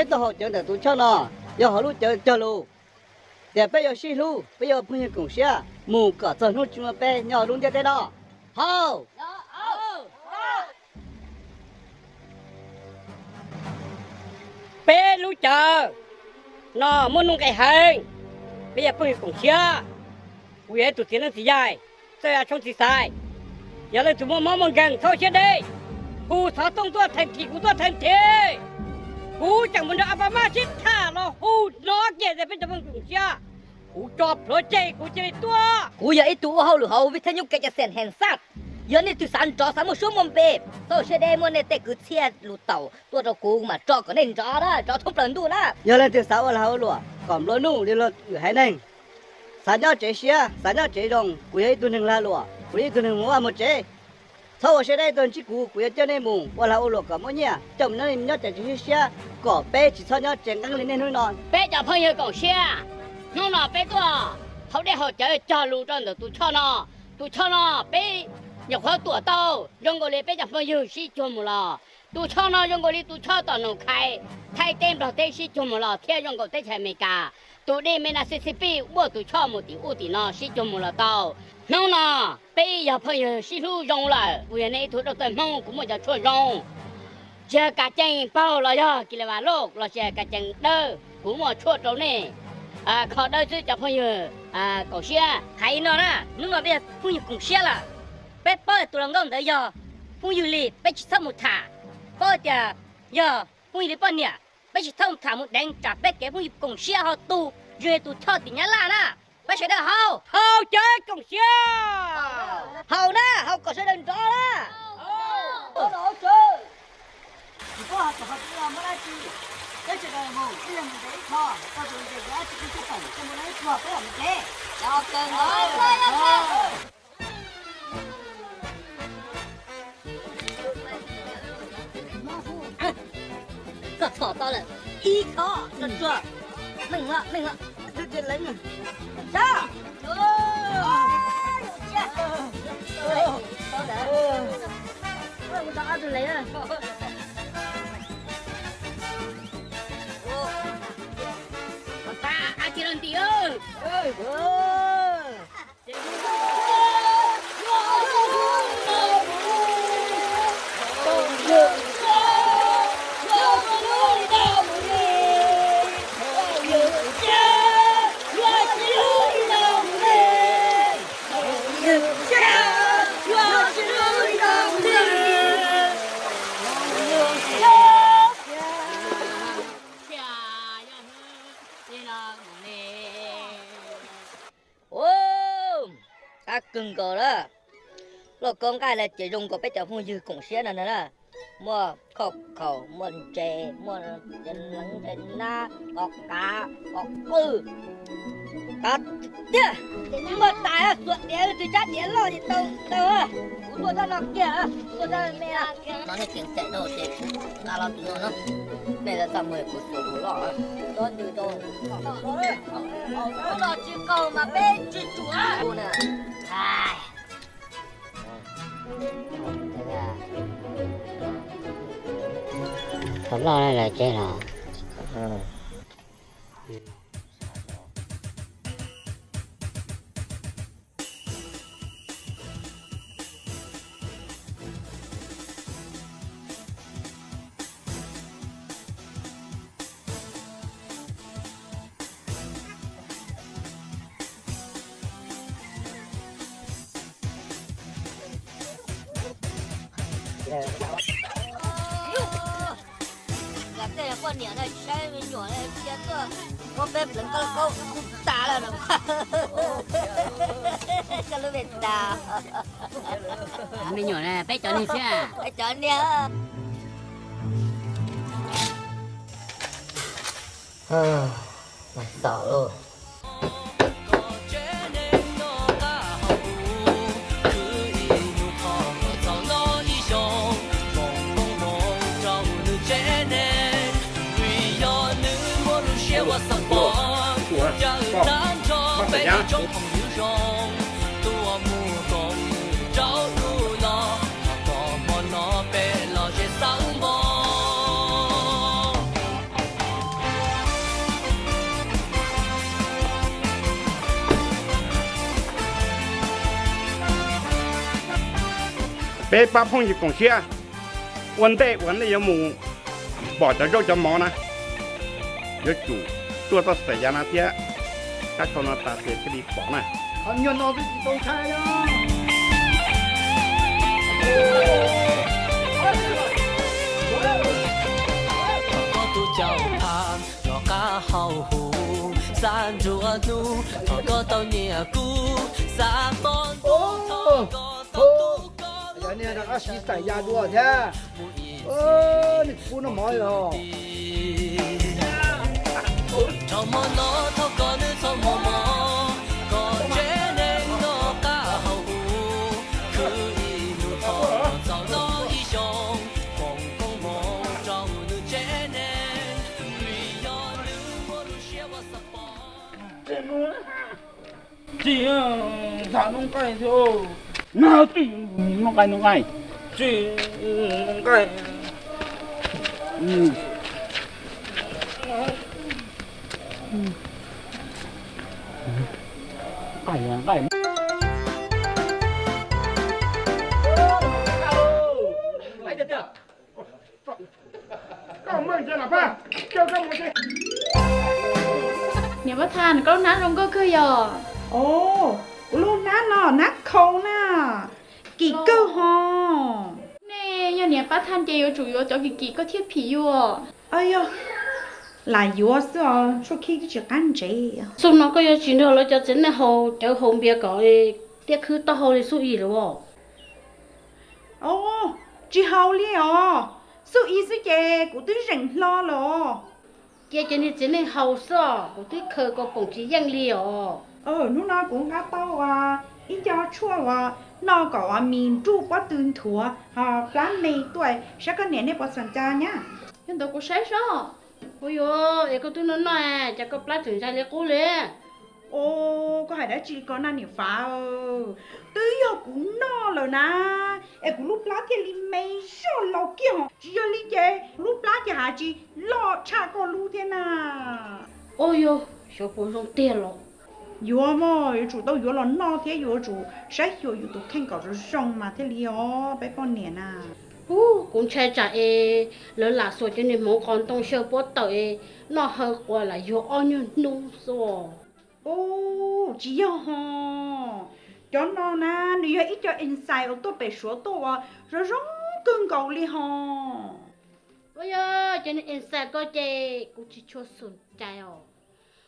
Txoj hau cawv ntawm tus choj no yog hauv lub cawv cog lus tias peb yuav sib hlub, peb yuav phooj ywg koom siab mus kom txog hnub tsis muaj peb nyob lub ntiaj teb no. Haus! Peb lub cawv no muaj nuj nqis heev, peb yog phooj ywg koom siab. Kuv yog ib tug txiv neeb txiv yaig, txawj tshoob txiv xaiv. Yog leej twg muaj mob muaj nkeeg txhob siab deb, hu xov tooj tuaj theej thim kuv tuaj theej thim. Kuv tseem mus nrog a pa maj sib tham los hu no kiag tias peb cov phooj ywg koom siab. Kuv tso plhuav ceg kuv cia li tuaj. Kuv yog ib tug ua hauj lwm hauv vij thaj nyub kev cai xeem hees xaj. Yog nej leej twg xav nrov xav muaj suab muaj npe, txhob siab deb, muaj nej tej kwv txhiaj lus taum tuaj rau kuv mam tso kom nej nrov na, nrov thoob plaws ntuj na. Yog leej twg xav ua lag ua luam kom nplua nuj li luag haiv neeg, xav nyob tsev siab xav nyob tsev zoo, kuv yog ib tug neeg lag luam, kuv yog ib tug neeg mus vaj mus tsev. Txhob ua siab deb tuaj ntsib kuv, kuv yuav coj nej mus ua lag ua luam kom muaj nyiaj, coj mus nyob tsev tsis siab, kom peb tsis txhob nyob tsev nqeeb li niaj hnub no. Peb cov phooj ywg koom siab, hnub no peb tuaj haus dej haus cawv cog lus rau ntawm tus choj no. Tus choj no peb nyuam qhuav tuam tau, zoo nkaus li peb cov phooj ywg sib cuag mus los. Tus choj no zoo nkaus li tus choj tom Noom Khais, Thaib teb Nplog teb sib cuag mus los thiab zoo nkaus teb chaws Amelikas. Tus dej Mississippi muaj tus choj mus tim ub tim no sib cuag mus los tau. Hnub no peb yog phooj ywg sib hlub zoo lawm, kuv yog nej ib tug dauj tawg Hmoob, kuv muaj cov tshuaj zoo. Tsis yog kas cees paug los yog kis li vas loj los sis kas cees dawb, kuv muaj tshuaj rau nej kho dawb xwb cov phooj ywg koom siab. Hais li no na, hnub no peb yog phooj ywg koom siab lawm, peb paub tias tus hluas nkauj ntawd yog phooj ywg li, peb tsis txhob mus tham. Paub tias yog phooj ywg li poj niam, peb tsis txhob mus tham mus deev, tsam peb kev phooj ywg koom siab ho tu zoo li tus choj tim Nyab Laj na. Peb sawv daws haus, haus cawv koom siab, haus na, haus kom sawv daws nrov na. Koj txhom tau lawm ib khob tsuag tsuag. Meej, meej. Ua, qab kawg nkaus lawm. Lauj kaub nqaij lawm ces zoo nkaus peb cov phooj ywg koom siab no na. Muaj khauj khaum, muaj ntses, muaj leev ntses nab, qos qav, qos qwj, qav tiag. Muaj tais xuas diav, leej twg cab diav loj ces tau tau. Kuv tuaj txog no kiag, tuaj txog me no nej tseem cem rau ces kuv nqa los tus no na. Nej txaj muag kuv xuas tus loj. Tsob ntws rau. Los tsis qaug mas peb tsis tsum na. Qhov loj lawm ces los. Yog tej poj niam no tsis saib me nyuam cia tuaj muab peb pleev koj kaub tas lawm. Koj lub me tas. Me nyuam na, peb cov niag xwb. Peb cov niag. Xaus lauj. Peb pab phooj ywg koom siab, ua ntej uas nej yuav mus pom cov zaub cov mov na, yuav tsum tuaj txoj xaim ya no thiab, kab tshau no tas ces thiaj li pom na. Qhov nyuag no twb tsis tau ntshai no. Koj tus caum tham noj qab haus huv, xav nruab hnub thov koj tau nyiam kuv, xav pom ntuj thov koj tau tu koj. Rau qab siv xaim ya dua thiab. Nws tsis pub noj mov li os. Rau hmo no thov koj nws txhob muaj mov, koj tsev neeg noj qab haus huv, khwv ib hnub thov txaus noj ib xyoos, foom koob hmoov rau nws tsev neeg, vim yog nws muaj lub siab ua xav pom. Tsis, tham noob nqaij thiab. No tsis, noob nqaij, noob nqaij. Tsis, noob nqaij. Nqaij, nqaij. Niam Pab Thaj, koj lub hnab zoo nkauj kawg yom? Os, kuv lub hnab no hnab khau na, kim kawg hos. Nej yog niam Pab Thaj ces yuav tsum yuav cov kim kim koj thiaj phim yuav. Yog, lam yuav xwb os, tshuaj khib twb tsis qab ntsev. Xub no koj yuav tsis nrog lawv cov txiv neej haus cawv haus npias kom tiaj khwb taub hau li xub ib lawm os. Os, tsis haus li os, xub ib xwb ces kuv twb zeem hlo lawm os. Cia cov niag txiv neej haus xwb os, kuv twb khaws kaus poom tsis yeej li os. Hnub no kuv nqa tau ib co tshuaj uas noj kom uas mis nruj pob tw nthuav ho plab me tuaj, saib koj niam nej puas xom cas nyab. Yog ntawd kuv saib sob. Ua yuav es koj twb noj noj, cas koj plab tseem ntsais li qub li? Os, koj hais dab tsi ko na niam Fav? Twb yog kuv noj lawm na, es kuv lub plab thiaj li me zoj laus kiag hos, tsis yog li ces kuv lub plab ces hais tsis loj tshaj koj lub thiab na. Ua yuav, xyov puas zoo tiag los. Yuav mog, yuav tsum tau yuav los noj thiab yuav tsum saib xyuas yus tus kheej kom zoo zoo mas thiaj li os peb poj niam na. Ub, kuv ntshai tsam es lawv lam xuas cov niag hmoov qos ntoo xyaw puab tawm es noj haw quas lam yuag ob nyuag hnub xwb. Ub, tsis yog hos, cov no na nws yog ib co enzyme uas tuaj pem Suav tuaj uas zoo zoo kawg nkaus li hos. Ua yog cov niag enzyme ko ces kuv tsis tshua xom cai os.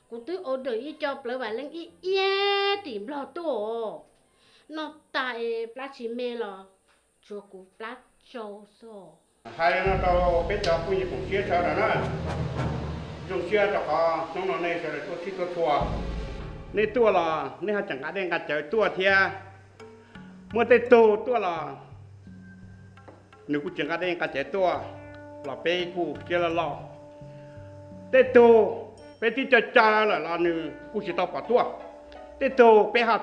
Kuv twb order ib co plawv vam leej ib iab tim Nplog tuaj os. Noj tag es plab tsis me los tsuav kuv plab tsau xwb. Hais no rau peb cov phooj ywg koom siab sawv daws na, zoo siab rau qhov hnub no nej sawv daws tuaj txhij tuaj txhua. Nej tuaj los nej ho tseem nqa dej nqa cawv tuaj thiab. Muaj tej tug tuaj los nws kuj tsis nqa dej nqa cawv tuaj los peb kuj siab loj loj. Tej tug peb twb caw caw lawm los nws kuj tsis tau pom tuaj. Tej tug peb ho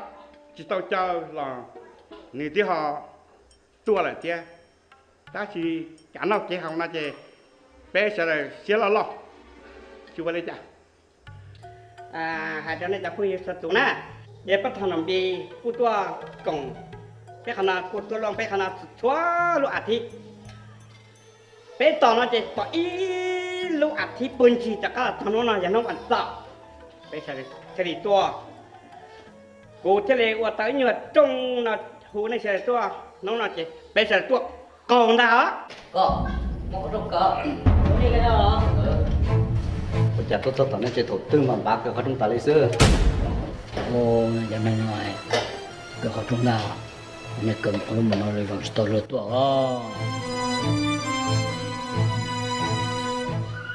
tsis tau caw los nws twb ho tuaj lawm thiab. Tab sis kev noj kev haus no ces peb sawv daws siab loj loj, tsis ua li cas. Hais rau nej cov phooj ywg txhua tus na, yog pab thom nom npis kuj tuaj koom peb qhov no, kuj tuaj looj peb qhov no txhua lub as thiv. Peb tos no ces pom ib lub as thiv puag ncig rov qab los txog hnub no yog hnub vas xaum, peb thiaj li tuaj. Kuv thiaj li ua tau ib nyuag rooj no hu nej sawv daws tuaj hnub no ces peb sawv daws tuaj qaug ntag os. Ua cas tuaj txog tom nej ces thaum twg mas npav kawg qhov rooj tas li xwb. Ua yog neeg no kawg qhov rooj ntag, nej kawg qhov rooj mus no zoo tsis tau luag tuaj os.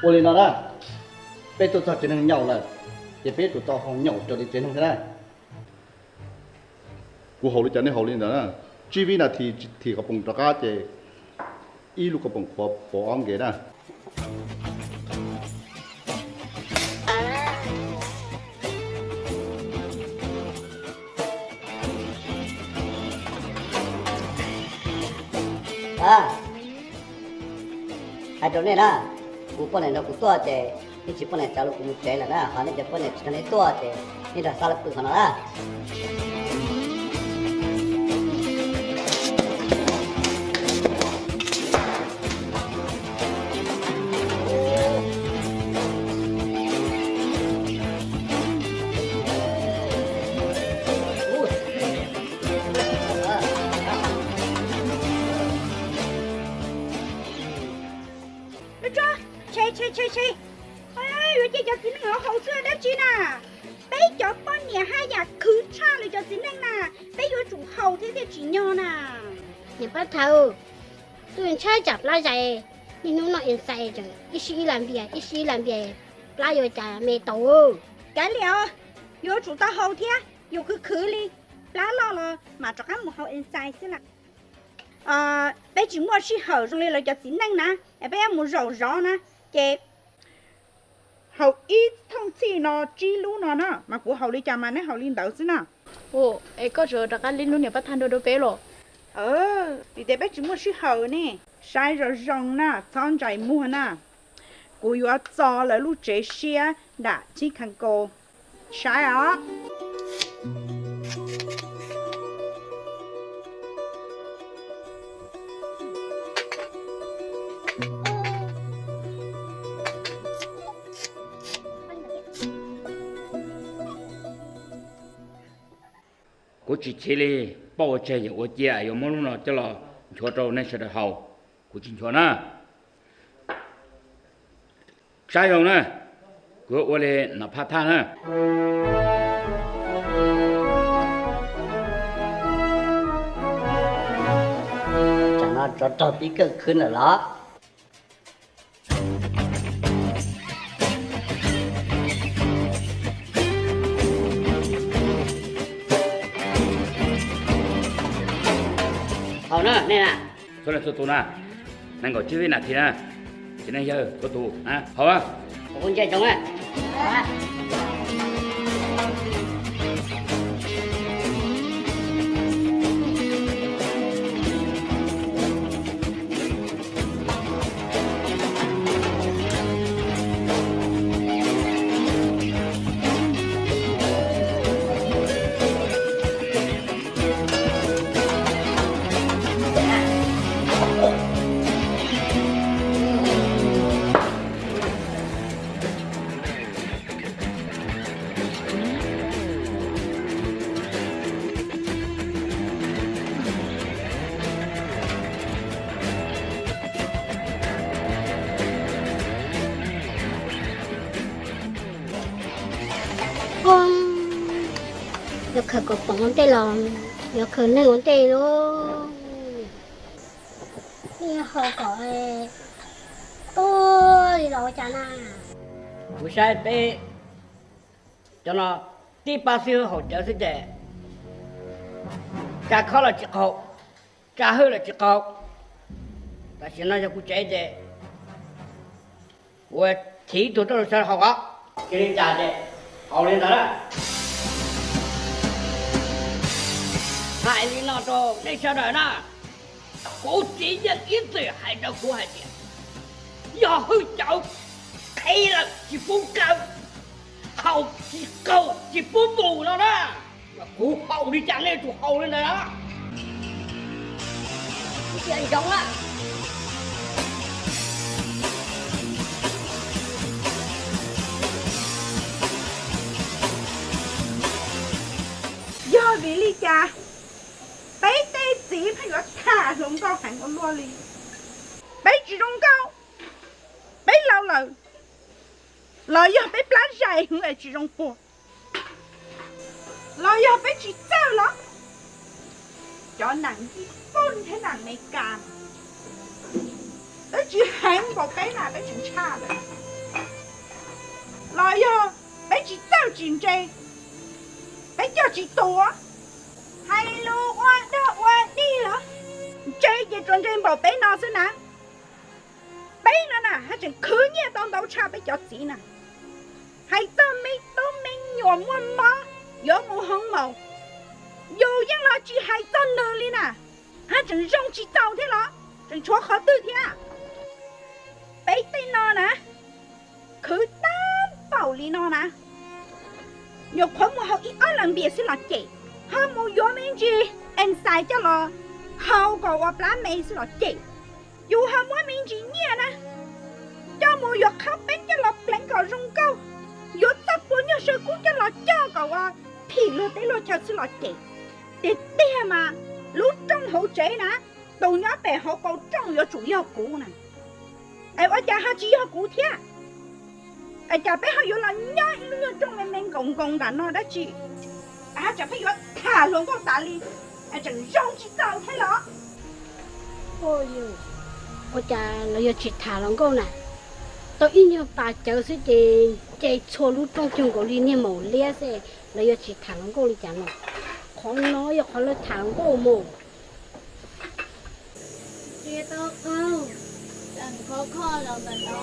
Ua li no na, peb tuaj txog tsev neeg nyaum lawm, ces peb yuav tsum tau haus nyaum raws li tsev neeg thiab na. Kuv haus li cas nej haus li ntawd na. Tsib vib nas this thim kaus poom rov qab ces ib lub kaus poom qhuav pov ob nkev na. Hais rau nej na, kuv poj niam nrog kuv tuaj ces yeej tsis poj niam txav lus kuv mus tsev lawm na, ho nej cov poj niam tsis nrog nej tuaj ces nej nrog xav lawv pw qhov no na. thiaj tsim nyog na. Niam pab thaum, twb ntshai tsam plab zais, niaj hnub noj enxais tseem ib sij ib lam npias ib sij ib lam npias, plab yuav cas me tau. Kav liam, yuav tsum tau haus thiab, yus khwv khwv li, plab loj los mam rov qab mus haus enxais xwb lawm. Peb tsis muaj sij hawm zoo li lawv cov txiv neej na, es peb yuav mus zaum zov na, ces haus ib thooj txhij no tsib lub no na, mas kuv haus li cas mas neb haus li ntawd xwb na. Es koj tsuas rov qab li lub niam pab thaj nrog rau peb los? Vim tias peb tsis muaj sij hawm ne. Saib zoo zoo na, txhob ntsais muag na. Kuv yuav txo lawv lub tsev siab nram Chib Kha Nkaus, saib os. Kuv tsis chim li, pauj ua tseg yeem ua cia, yuav muab lub no coj los nchuav rau nej sawv daws haus. Kuv tsis nchuav na. Saib zoo na, kuv yuav ua li nom phaj thaj na. Tsam no tsov raug pib kawj khwb lawm los? Haus na, nej na. Txhua leej txhua tus na, nees nkaum tsib vib nas this na, ces nej yawg txhua tus haus. Yuav khaws kaus poom ua ntej los yuav khaws neeg ua ntej lauj? Haus kom tuag li los ua cas na? Kuv saib peb cov no tib pab xib hwb haus cawv xwb ces tsa khob los tsis qaug, tsa hwj los tsis qaug. Tam sim no yog kuv tsev ces kuv thim ib tug tuaj rau sawv daws haus os. Cia li cas ces haus li ntawd na. Hais li no rau nej sawv daws na, kuv txiv yeej ib txwm hais rau kuv hais tias yog hwj cawv qhib lawm tsis pub kaw, haus tsis qaug tsis pub mus no na. Kuv haus li cas nej tsum haus li ntawd na. Ntsia ntsoov na. Yog vim li cas peb tej txiv pheej yuav tham hluas nkauj heev ua luaj li? Peb tsis zoo nkauj, peb laus lawm, los yog peb plab zais heev es tsis zoo puag? Los yog peb tsis txawj los? Cov nam ncej poj thiab nam Amelikas twb tsis heev npaum peb na, peb tseem tshaj lawm. Los yog peb tsis txawj tsis ntse, peb coj tsis tuag? Hais lus ua dog ua dig los ntse ces tsuas ntse npaum peb no xwb na. Peb no na haj tseem khwv nyiaj tau ntau tshaj peb cov txiv na. Hais txog me tub me nyuam muaj mob yuav mus hoo maum, yus yeej los tsis hais txog nws li na. Haj tseem zoo tsis txaus thiab los tseem tshuav qhov twg thiab? Peb tej no na, khwv tag npaum li no na, nyuam qhuav mus haus ib ob las npias xwb los cem, ho mus yuav me ntsis enxais coj los haus kom ua plab me xwb los cem. Yus ho muab me ntsis nyiaj na coj mus yuav qhab peeb coj los pleev kom zoo nkauj, yuav txoj pua nyuag saw kub coj los coj kom ua phim luag teb luag chaw xwb los cem. Tiag tiag mas lub rooj hauv tsev na, tus nyob pem hauv paus rooj yuav tsum yog kuv na. Es ua cas ho tsis yog kuv thiab? Es cas peb ho yuav los nyob ib lub nyuag rooj me me nkaus nkaus nram no dab tsi? Es haj tseem pheej yuav tham hluas nkauj tas li. Tseem zoo tsis txaus thiab los? Ua cas lawv yuav tsis tham hluas nkauj na? Tau ib nyuag pas cawv xwb ces nce txhua lub roob cuag nkaus li niag maum liab xwb, lawv yuav tsis tham hluas nkauj li cas no? Qhov no yog qhov lawv tham hluas nkauj mus. Tsis tau qaug, tseem khov kho los ntawm no.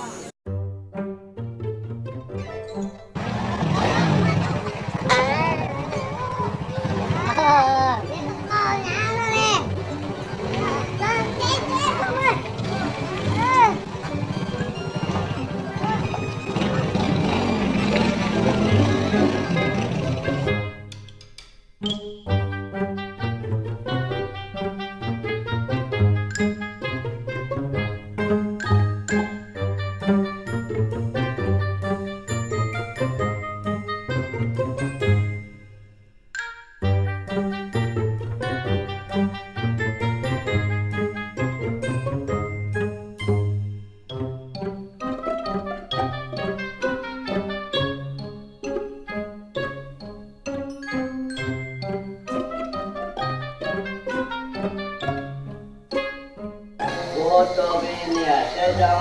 Ua rau niam saib zoo.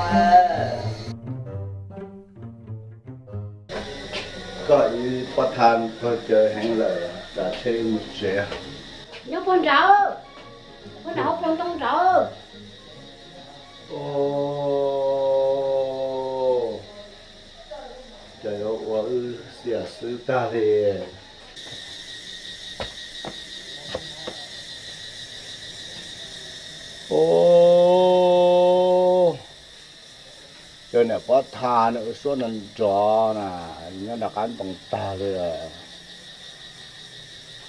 Koj ib pab thaj pawg cawv heev lawm, tsam tsheb mus tsev. Nyob puag nraud, puag nraud hauv paus ntoo nraud. Ces yuav ua wb xiam xwb tag li. Cov niam pab thaj no suab no nrov na, nyob nram qab ntoo tag li,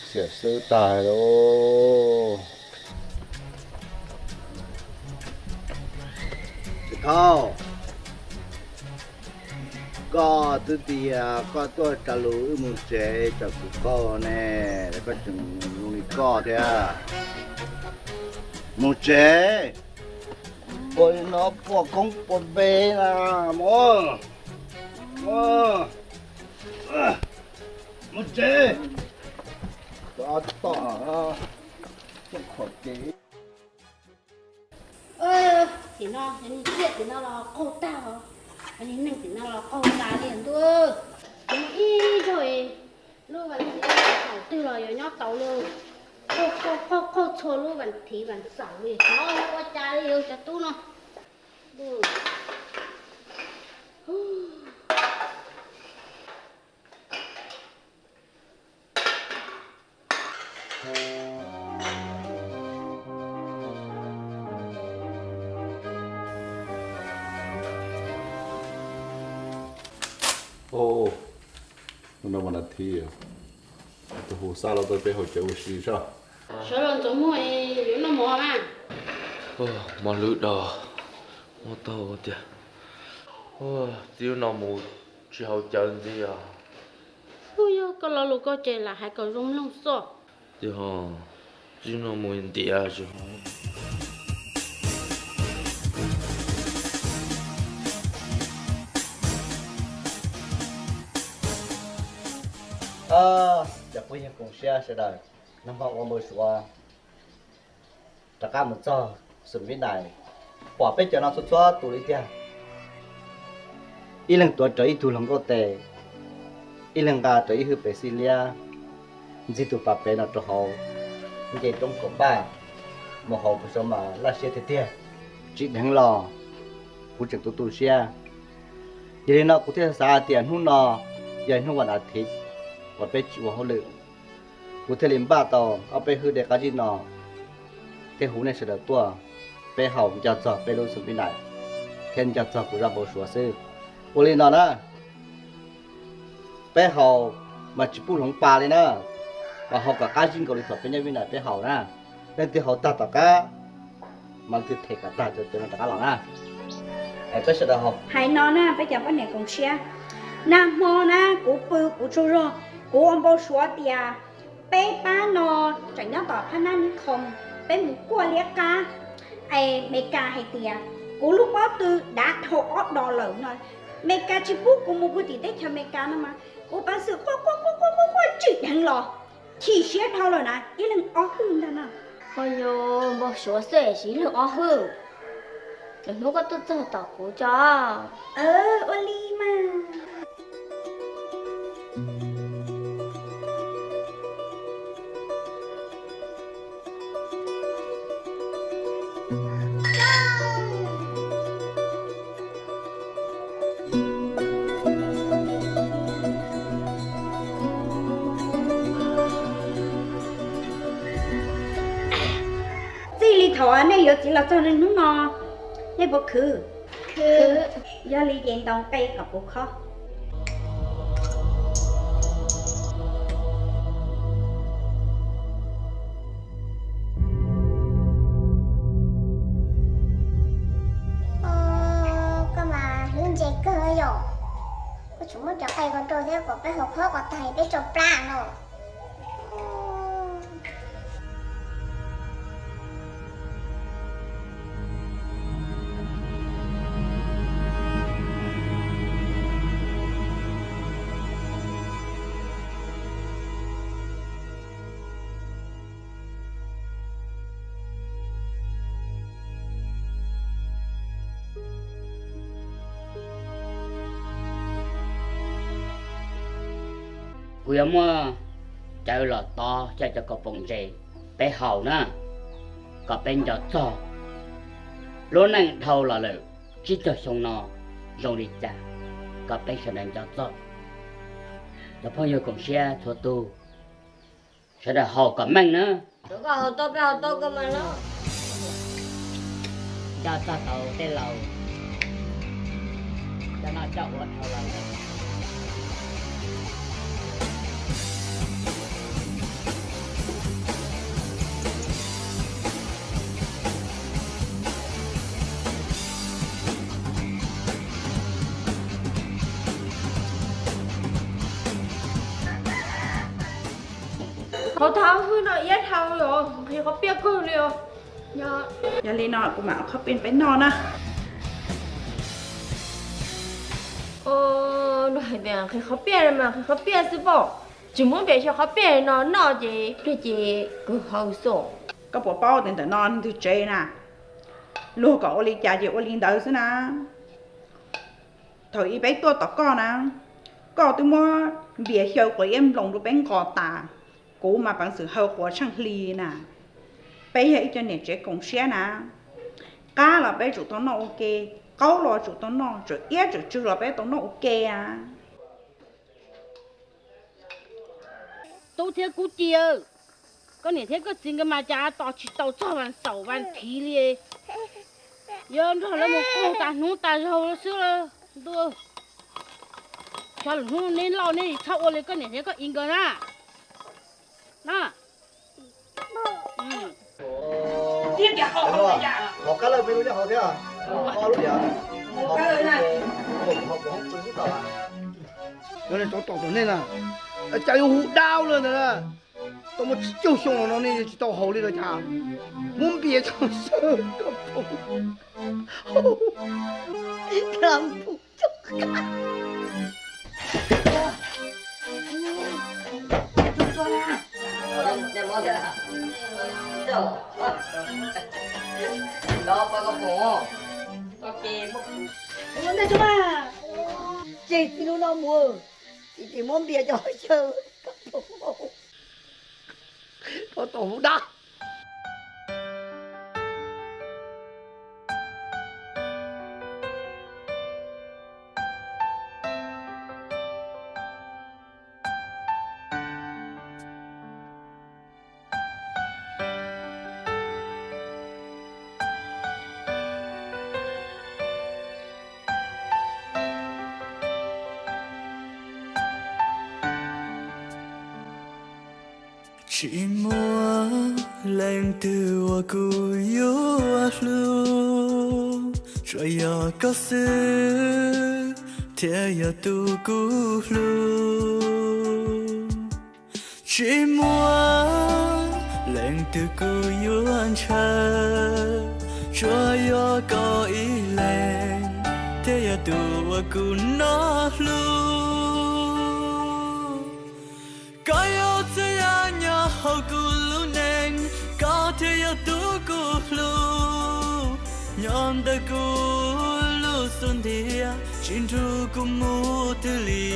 xiam xwb tag lauj. Thaub, koj twb tias koj tuaj tsa lus wb mus tsev, tsam kuv qaug ne, koj tseem zoo li koj thiab. Mus tsev, ua li no puas koob puas npe na, mus, mus tsev. Tom, tom qhov kev. Tim no, tim no los qaug tag, neeg tim no los qaug tas li ntuj. Ib zaug lub vas thiv thaum twg los yuav nyob tau li, qaug qaug txhua lub vas thiv vas xaum li, xyov ua cas li cov tub no. Hnub no mas nas thiv, tus hu xab los tau peb haus cawv ua si soj. Sawv los ntxuav muag yuav noj mov mas. Mov lwj dag, muab tau tiag. Txij no mus tsis haus cawv ntxiv os. Ub, yog koj lo lus koj ces lam hais kom zoo mloog xwb. Tiag, txij no mus ntiav tsis haus. Cov phooj ywg koom siab sawv daws, nag hmo ua npau suav rov qab mus txog xum vib nais, pom peb cov no txhua txhua tus li tiag. Ib leeg tuav rawv ib tug hluas nkauj tes, ib leeg nqa rawv ib hwj pes xib liab, ntxig tus pas pem no rau hauv, nce roob kaum npaj mus hauv, kuv xav mas laj siab tiag tiag. Tsim dheev los kuv tseem tu tu siab. Yog li no kuv thiaj xav hais tias hnub no yog hnub vas as thiv uas peb tsis ua hauj lwm, kuv thiaj li npaj tau ob peb hwj dej qab zib no thiab hu nej sawv daws tuaj, peb haus nco txog peb lub xum vib nais thiab nco txog kuv zaj npau suav xwb. Ua li no na, peb haus mas tsis pub hloov pa li na, mas haus kom qab zib nkaus li thaum peb nyob vib nais peb haus na. Leej twg haus tag tom qab mas leej twg them kom tag cov cawv no rov qab los na. Peb sawv daws haus. Hais no na peb cov poj niam koom siab, nag hmo na kuv pw kuv tsaug zog, kuv ua npau suav tias peb pab no tseem nyob tom phab nab nib khoom, peb mus kuaj liab qab. Es Meskas hais tias kuv lub pob tw dav dhau ob dos lawm no, Meskas tsis pub kuv mus pw tim teb chaws Meskas no mas kuv pav xwm quaj quaj quaj quaj quaj tsim dheev los. Chim siab dhau lawm na, ib leeg ob hwj ntag na. Ho yog npau suav xwb es ib leeg ob hwj. Lwm hnub koj tuaj txog tom kuv tso. Ua li mas. Txij li thaum nej yuav txiv los txog niaj hnub no, nej puas khwv? Khwv. Yog li ces ntaus nqe kom kuv khob. Koj mas hlub ntse kawg yom. Koj tseem muab cov qe ko rau thiab kom peb ho khob kom tag peb tso plab no. Kuv yuav muab cawv los tov coj cov kaus poom ntses peb haus na, kom peb nco txog lub neej dhau los lawm tsib caug xyoo no zoo li cas, kom peb sawv daws nco txog. Cov phooj ywg koom siab txhua tus, sawv daws haus kom meej na. Nco txog tau tej laus coj noj coj ua dhau los lawm. Qhov thov hwj no iab dhau os, nqhis qhov piaj kawg li os. Yog li no kuv mam ua qhov piaj peb noj na. Luag hais tias nqhis qhov piaj mas nqhis qhov piaj xwb pob, tsis muab npias xyaw qhov piaj no noj ces pliag ces kawg hau xwb. Koj puas paub tias ntawm no ntwg tsev na, luag kom ua li cas ces ua li ntawd xwb na. Thaum ub peb tuaj tom koj na, koj twb muab npias xyaw quav iab nploos rau peb nqos tas, kuv mas peev xwm haw quav tsheej hli na. Peb yog ib co niam tsev koom siab na, qab los peb tsum tau noj ua ke, qaub los tsum tau noj, tseem iab tseem tsw los peb tau noj ua ke a. Tub thiab Kub Ci, koj niam thiab koj txiv nkawd mas cas tos tsis tau txog vas xaum vas thiv li. Yuav nrog lawv mus qaug tas hnub tas zaug xwb ntua. Xyov lwm hnub neb loj neb txhob ua li koj niam thiab koj txiv nkawd na. Hauv qab lawj peb lub nyob hauv thiab. Ob lub tias, hauv kuv hauv kuv hauv txwv xwb tau. Cov neeg tsov tom tom nej na, cas yuav hu dab lawm ntawd na. Tau muaj tsib caug xyoo los no nej tsis tau haus li los cas? Muab npias tso xyaw koj phoom. Tseg txij hnub no mus, tsis muab npias cov xyaw koj phoom. Tsov tom hu dab. Tsis muaj leej twg uas kuv yuav hlub, tsuas yog koj xwb thiaj yog tus kuv hlub. Tsis muaj leej twg kuv yuav ntshaw, tsuas yog koj ib leeg thiaj yog tus uas kuv noj hlub. Koj yog txhua yam nyob Nyob ntawm kuv lub xub ntiag, tsis nrug kuv mus twg li.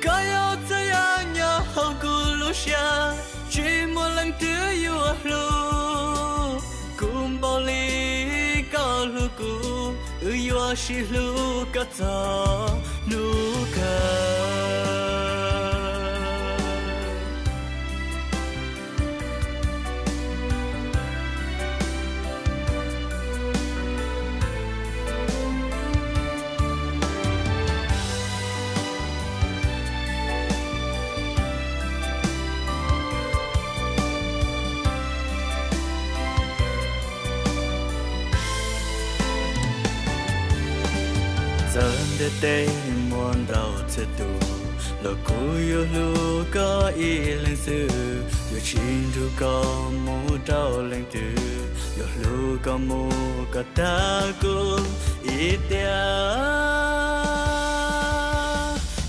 Koj yog txhua yam nyob hauv kuv lub siab, tsis muaj leej twg yuav hlub kuv npaum li koj hlub kuv, wb yuav sib hlub kom txog hnub kawg. Txawm ntiaj teb muaj ntau txhia tus, los kuv yuav hlub koj ib leeg xwb, yuav tsis nrug koj mus rau leej twg, yuav hlub koj mus kom tag kuv ib tiam.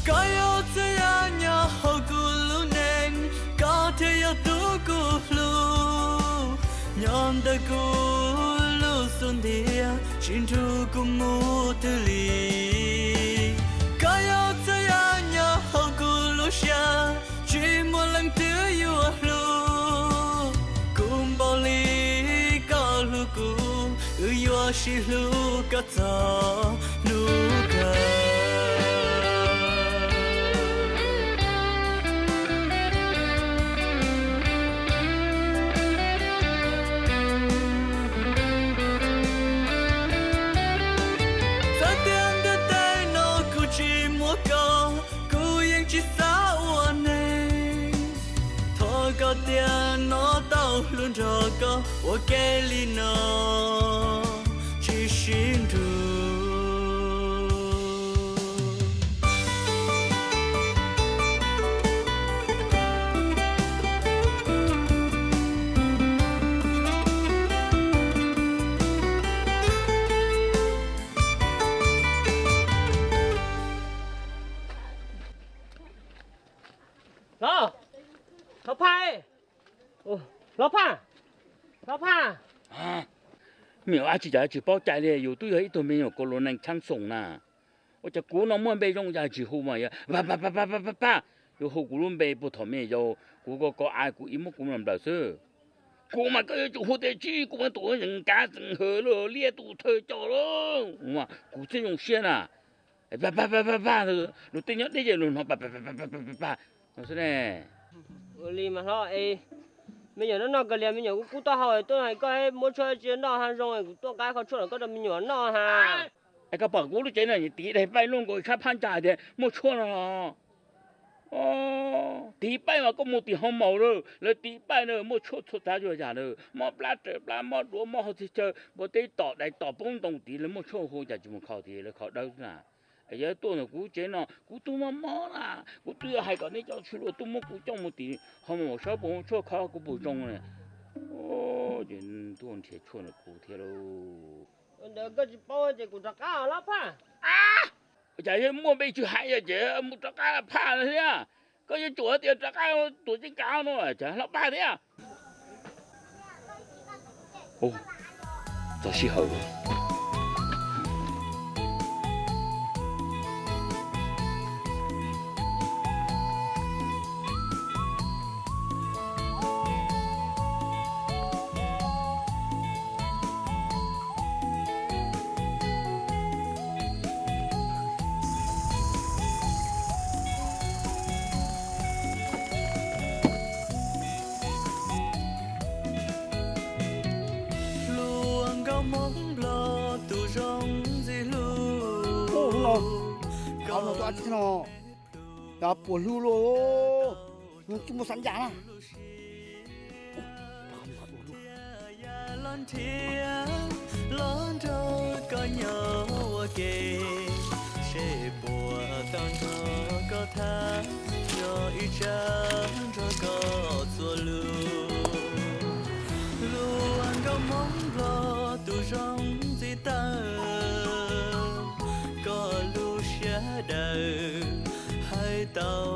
Koj yog txhua yam nyob hauv kuv lub neej, koj thiaj yog tus kuv hlub. Nyob ntawm kuv lub xub ntiag, tsis nrug kuv mus twg li. Koj yog txhua yam nyob hauv kuv lub siab, tsis muaj leej twg yuav hlub kuv npaum li koj hlub kuv, wb yuav sib hlub kom txog hnub kawg. Txawm tias ntiaj teb no kuv tsis muaj koj, kuv yeej tsis xav ua neeg. Thov koj tiam no tau hlub nrog koj ua ke li no, tsis sib nrug. Hlob, Hlob Phaj, Hlob Phaj, Hlob Phaj. Me nyuam dab tsi cas tsis paub cai li, yus twb yog ib tug me nyuam kos lus nees tshab xoos na. Ua cas kuv no muaj npe zoo cas tsis hu mas yog pa pa pa pa pa pa, yuav hu kuv lub npe puag thaum me nyuam yaus kuv ko ko a kuv ib muab kuv nplawm xwb. Kuv mas koj yuav tsum hu tias Tsib, kuv mas tus yeej kav txeem hawm lawm, liab tus thawj coj lawm, kuv thiaj zoo siab na. Pa pa pa pa pa, luag tej nyob deb ces luag hnov pa pa pa pa pa pa no xwb ne. Ua li mas hlob, me nyuam noj noj kawg li, me nyuam kub kub taub hau tuaj hais koj muab tshuaj tsi noj ha zoo, kuv tuaj nqa qho tshuaj los koj rau me nyuam noj ha. Es koj pom kuv lub tsev no tiv daim paij luaj nkaus sab phab ntsa tias muaj tshuaj no los? Tiv paij mas koj mus tim hoo maum lawm, lawv tiv paij na muaj tshuaj txhua tsav txhua yam lawm, mob plab raws plab, mob duav, mob hau txhij chaw, npua teb tom dais tom poob ntoo tid lawv muaj tshuaj hu, cas tsis mus kho tid, lawv kho dawb xwb na. Es yog tuaj ntawm kuv tsev no kuv twb mob mob na, kuv twb hais kom nej cov tswv luag tuaj muab kuv coj mus tim hoo maum saib puas muaj tshuaj kho kuv puas zoo na. Ces tuaj nrhiav tshuaj ntawm kuv thiab lauj. Ntawd koj tsis paub ces kuv rov qab los Phaj. Cas yog muaj npe tsis hais ces mus rov qab los Phaj no thiab. Koj yuav tsum hais tias rov qab Tuam Tseej Kav no, cas los Phaj thiab. Txog sij hawm. Hluas nkauj Hmoob Nplog tus zoo ntxim hlub. Hnub no hauv no tuaj tsis no, puas hlub luaj, tsis muaj xav ncaj na. Los nrhiav los nrog koj nyob ua ke, seb puas tau nrog koj tham, nyob ib tsam nrog koj txuas lus. Hluas nkauj Hmoob Nplog tus zoo ntxim tawv, koj lub siab dawb, hais tau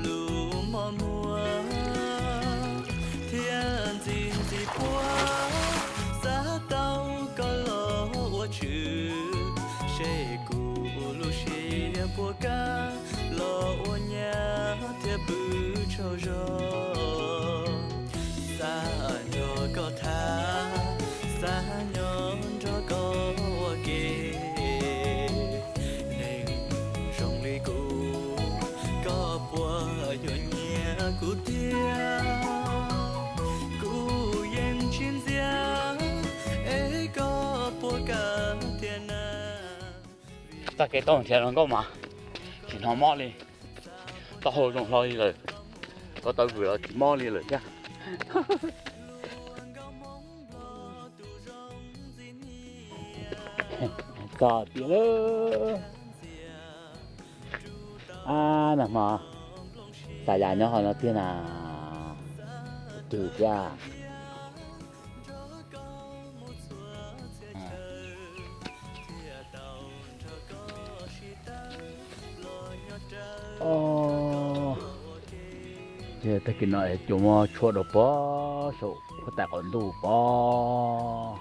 lus mos muag, thiab ntxim ntxim puag, xav tau Xav nrog koj tham, xav nyob nrog koj ua ke, neeg zoo li kuv, koj puas yuav nyiam kuv tiag? Kuv yeej tsis ntxias, es koj puas kam tiag na? Txoj kev taub nrhiav hluas nkauj mas tsis hnov mob li, taub hau zoo hlo li lawm, ko taw vwm los tsis mob li lawm thiab. Txog tiag lawm. Ab, nag hmo Xayas nyob hauv no tiag na, twg thiab? Ces tag kis no es cua muab tshuab rau pog saum huab tais qaum ntuj pog,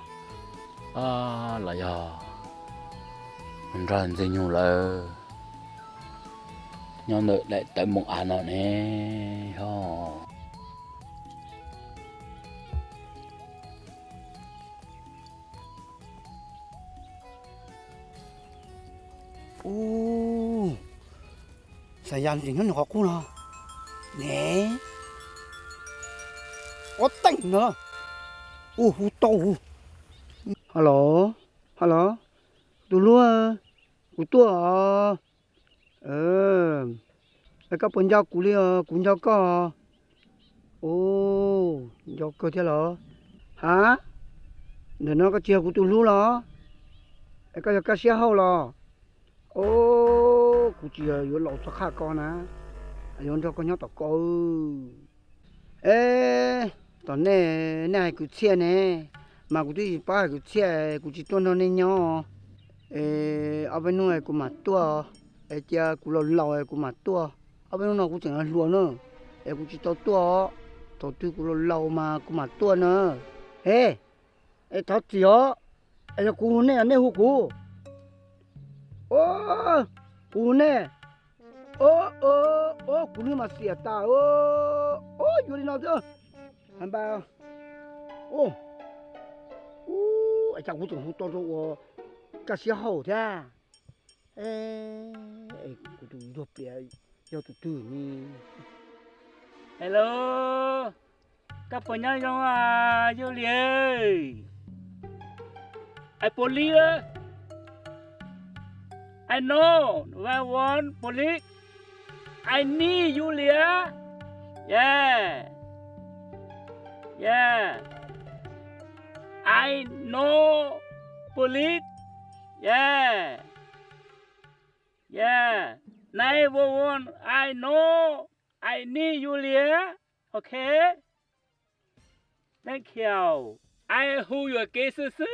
los yog nrog Ntxwg Nyoog lawv nyob ntawm daim tawv moo av no ne ho. Ub, Xayas tseem nyob nws qhov qub no ne. Ob teej no, ub, hu tau. Halo, halo, tus hlub, kuv tuaj os. Es koj puas nco kuv li os? Kuv nco koj. Ub, nco kawg thiab los? Ha, ntawm no koj tsis yog kuv tus hlub los? Es koj yog Kaj Siab Hauj los? Ub, kuv tsis yog yuav laus txog qhaj ko na, yuav nrog koj nyob tom ko. Es tom nej, nej hais kwv txhiaj ne, mas kuv twb tsis paub hais kwv txhiaj, kuv tsis tuaj nrog nej nyob. Es ob peb hnub es kuv mam tuaj, es cia kuv laus laus es kuv mam tuaj. Ob peb hnub no kuv tseem hluas na, es kuv tsis tau tuaj. Thaum twg kuv laus laus mas kuv mam tuaj na. He, es thov txim os, es yog kuv hu nej, nej hu kuv. Kuv hu nej. Kuv hu nej mas xiam tas. Yuav li no xwb. Hais npaj. Ua cas kuv tseem hu tau rau ua Kaj Siab Hauj thiab. Kuv tus ntsuag plias yog tus twg ne? Hello, koj puas nyob zoo, Yus Lis? I police. I know, one one police. I need Yus Lis. Yeah. Yeah. I know police. Yeah. Yeah. Nine one one, I know. I need Yus Lis. Okay. Thank you. I hu yuam kev xwb xwb.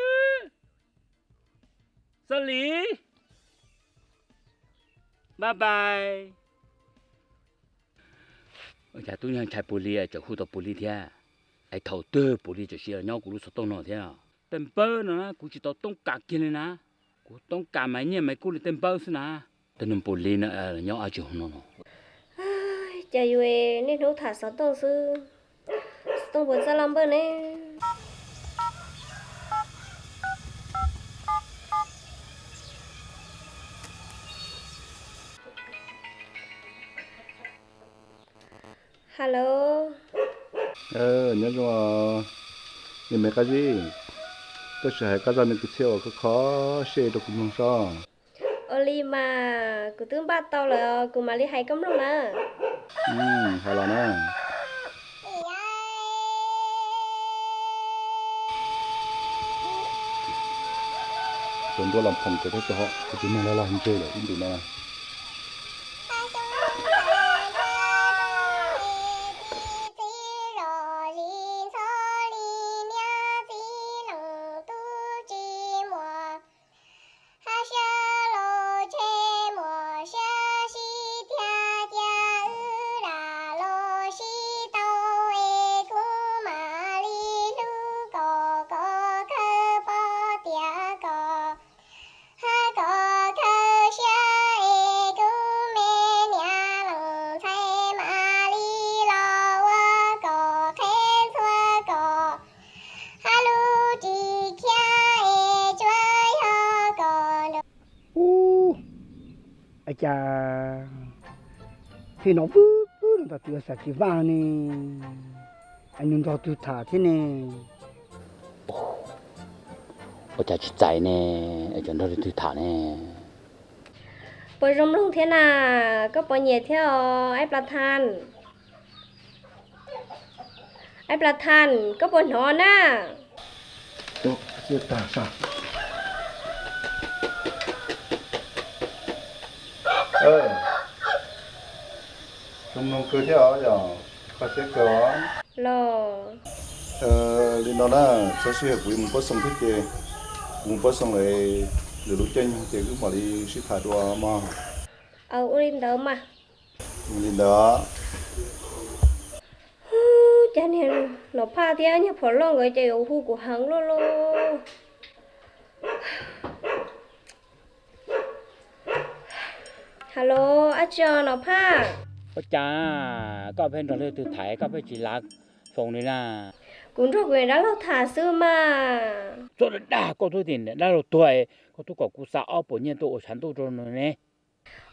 Sorry. Bye bye. Ua cas tub nyuag ntshai pus lis tseem hu tau pus lis thiab? Es thaum twg pus lis tseem sim los nyob kuv lub xov tooj no thiab? Tej npawb no na kuv tsis tau toob kas kiag li na. Kuv toob kas mas nyiaj mas kub li tej npawb xwb na. Tej niag pus lis no nyob dab tsi hauv no no? Cas yus niaj hnub tham xov tooj xwb, xov tooj puas txawj loj npawj ne? Hello. Nyob zoo, me me Qab Zib, koj sim hais koj zaj me kwv txhiaj uas kho kho siab rau kuv mloog sob. Ua li mas kuv twb npaj tau lawm, kuv mam li hais koj mloog na. Hais los na. Tus ntuaj los phoom kuv thiab, kuv tsis mloog los ntse lawm ib ntus no. Cas pheej hnov pwb pwb no ntawm tus Xais Kis Vaj ne, es nws nrog twg tham thiab ne? Ua cas tsis txais ne, es cov nrog leej twg tham ne? Puas zoo mloog thiab na? Koj puas nyiam thiab os, Aib Plas Thas? Aib Plas Thas, koj puas hnov na? Zoo mloog kawg thiab os, yog koj siab kawg os. Los li no na, txhob sib hais, kuv yuav mus pab xoo thiab ces kuv mus pab xoo lawm, lwm lub caij nyoog ces wb mam li sib tham dua mog. Ua li ntawd mas. Li ntawd. Cas niag Nom Phaj thiab niag Phom Loj nkawd ces yuav hu kuv heev luaj lauj. Halo, dab tsi os Nom Phaj? Ua cas koj pheej nrog leej twg tham koj pheej tsis lav foos li na? Kuv nrog kuv niam dab laug tham xwb mas. Txhob dag, koj twb tias niam dab laug tuag, koj twb kom kuv xa ob puas nyiaj tuaj ua tshav ntuj rau nws ne.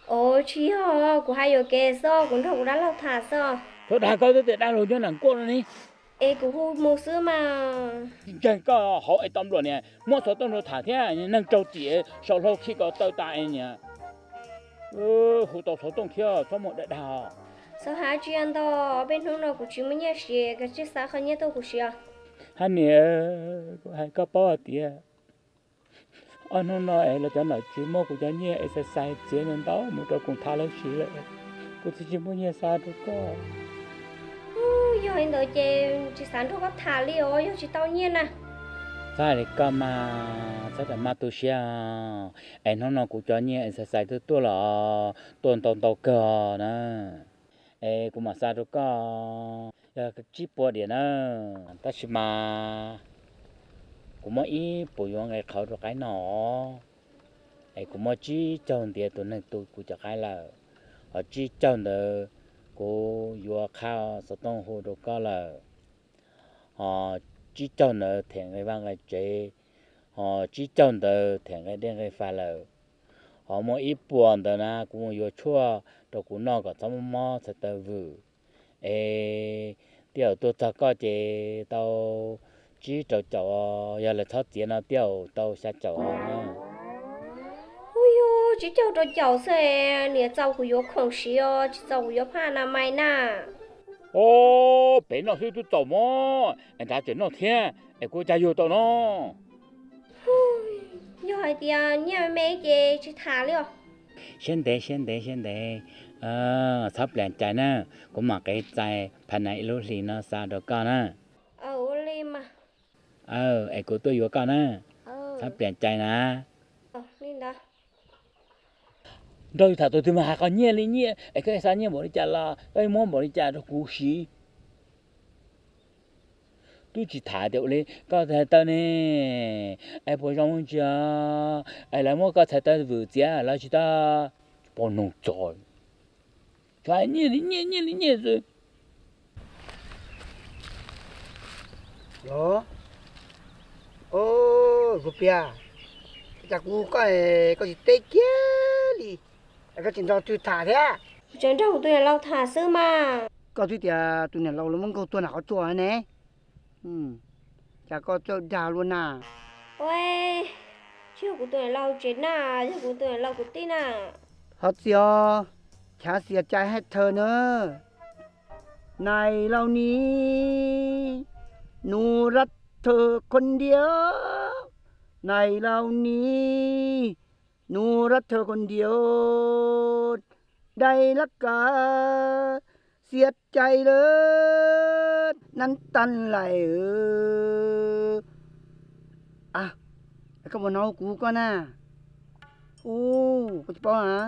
Os, tsis yog, kuv hais yuam kev xwb, kuv nrog kuv dab laug tham xwb. Txhob dag, koj twb tias dab laug nyob nram nkuaj no ne. Es kuv hu mus xwb mas. Ntseeg koj hauv es tau npluam niam muab xov tooj rau tham thiab, neeg raug txim saum hlau khi ko taw tas es niam hu tau xov tooj thiab, txhob muaj dag dag. Xav hais tsis ntau, peb hnub no kuv tsis muaj nyiaj siv, koj tsij xa qhov nyiaj tuaj kuv siv. Hab niam, kuv hais koj paub hais tias ob hnub no es los cov nom tswv muab kuv cov nyiaj exercise txiav ntau ntau mus rau koom thav lawv siv lawm, kuv tsis tsis muaj nyiaj xa rau koj. Yog li ntawd ces tsis xav nrog koj tham li os, yog tsis tau nyiaj na. Txhob hais li koj mas, txhob ras maj tu siab. Es hnub no kuv cov nyiaj exercise tuaj tuaj los tuaj ntau ntau kawg na. Es kuv mam xa rau koj, yog tsib puas diam na. Tab sis mas kuv muab ib puas yuav nqe qhauv rau qaib noj. Es kuv muab tsib caug ntiav tus neeg tu kuv cov qaib lawm, ho tsib caug ntawd kuv yuav qhab xov tooj hu rau koj lawm, ho tsib caug ntawd them nqe vaj nqe tsev, ho tsib caug ntawd them nqe dej nqe faj lawm, ho muaj ib puas ntawd na kuv mus yuav tshuaj rau kuv noj kom txhob mob mob txhais taw vwm. Es tej zaum tuaj txog koj ces tau tsib rau caum, yog lawv txhob txiav no tej zaum tau xya caum os. Ub yog tsib caug rau caum xwb, niam txaus kuv yuav khoom siv os, tsis txaus kuv yuav phaj na mais na. Os, pem noj xwb twb txaus mog, es nrad tseem noj thiab es kuv ua cas yuav tau no. Yog hais tias nyiaj me me ces tsis tham li os. Siab ntev siab ntev siab ntev, txhob plias cai na, kuv mam qev txais phaj nais ib lub hlis no xa rau koj na. Ua li mas. Es kuv tuaj yuav koj na, txhob plias cai na. Nrog yus tham tus twg mas hais qhov nyiaj li nyiaj, es koj xa nyiaj npaum li cas los koj muab npaum li cas rau kuv siv. Twb tsis tham tias ua li koj txhais taw ne, es puas zoo ntsia, es lawv muab koj txhais taw vwm txiav los tsis tau, pom noog tso, tsuas hais nyiaj li nyiaj, nyiaj li nyiaj xwb. Los, kuv piav, cas kuv koj, koj tsis teb kiag li, es koj tsis nrog twg tham thiab? Kuv tseem nrog kuv tus niam laus tham xwb mas. Koj twb tias tus niam laus los muab nkaug tuag nram qhov tsua ne, cas koj txawj dag luaj na? Ua, tsis yog kuv tus niam laus tsev na, yog kuv tus niam laus kwv tij na. Thov txim os, chav xias cai hais thawj na. Nais laus ni, nus rab thawj khuv ntiav, nais laus ni, nus rab thawj khuv ntiav, dai lab kav xias cai lawm, nab tas lais. Koj puas hnov kuv koj na? Ub, koj tsis paub na,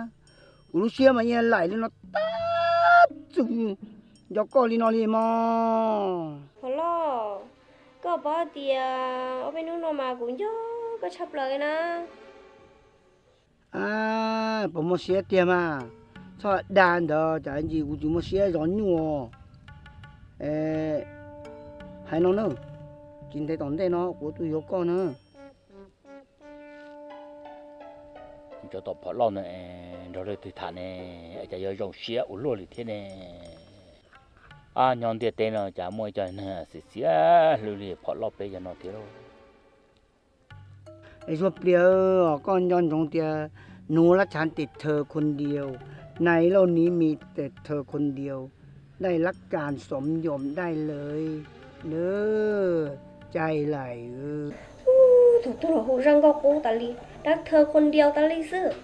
kuv lub siab mas yeej laim li no tag txug nco koj li no li mog. Hos loj, koj paub tias ob peb hnub no mas kuv nco koj tshaj plaws na. Puas muaj siab tiag mas, txhob dag ntawd, cas ntsis kuv tsis muaj siab zov nyuj. Hais no na, tsis ntev tom ntej no kuv tuaj yuav koj na. Cov tom phom loj no nrog leej twg tham ne, cas yuav zoo siab ua luaj li thiab ne? Ab, nyob ntiaj teb no cas muaj ib co neeg xiam xiam hlwb li phom loj peb cov no thiab lauj. Zuag Plias, koj nco ntsoov tias หนูรักฉันแต่เธอคนเดียว ในโลกนี้มีแต่เธอคนเดียว ได้รับการสมยอมได้เลย เด้อ ใจไหล Tus tub los hu zaj nkauj qub tas li, รักเธอคนเดียว tas li xwb.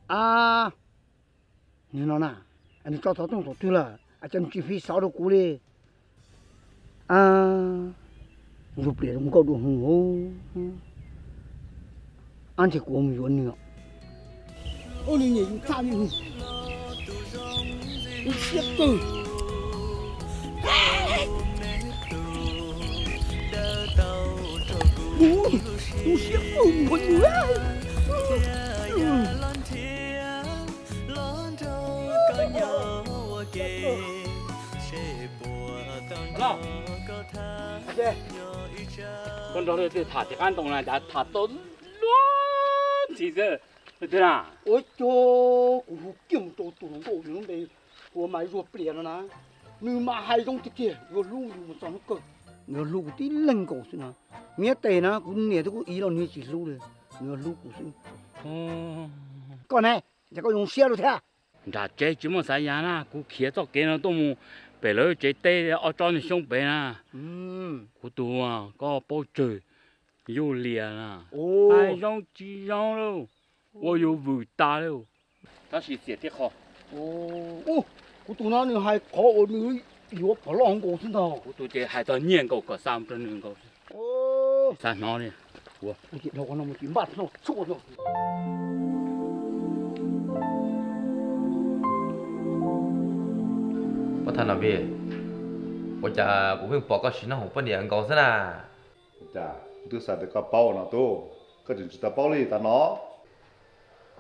A, nws no na, nws tso xov tooj tom twg lawm, cas nws tsis fi xov rau kuv li. Zuag Plias zoo nkauj dua hwv. Ab, ntshe kuv mus yuav nws. Nws nyiam yus tshaj li, zoo siab kawg. Zoo siab kawg mus yuav nws. Koj nrog leej twg tham tsis qab ntoo na, cas tham tau luag ntxhi xwb. Leej twg na? Ua cas kuv hu kiag mus rau tus hluas nkauj nws lub npe hu ua mas Zuag Plias no na, nws mas hais zoo tiag tiag, yuav hlub yus mus txog hnub kawg. Nws yuav hlub kuv tib leeg nkaus xwb na. Nws nyob tes na, kuv niam thiab kuv txiv los nws tsis hlub li, nws yuav hlub kuv xwb. Koj ne, cas koj zoo siab rau thiab? Nram tsev tsis muaj xav yas na, kuv khiav txoj kev no tuaj mus pem lawv tsev teb ob tsob niag xyoob pem na. Kuv tus, koj paub tsawg, Yuj Lias na, hais zoo tsis zoo lauj, ua yus vwm tas lauj. Tab sis xiam thiab qho. Kuv tus no nws hais qhov uas nws yuav phom loj nkaus xwb ntag. Kuv tus ces hais txog nyiaj nkaus kom xa mus rau nws nkaus. Xav hnov li. Pab Thaj Nom Vij, ua cas kuv pheej pom koj siv noob hoom poj niam nkaus xwb na? Cas twb xav tias koj paub no tub, koj tseem tsis tau paub li tas no.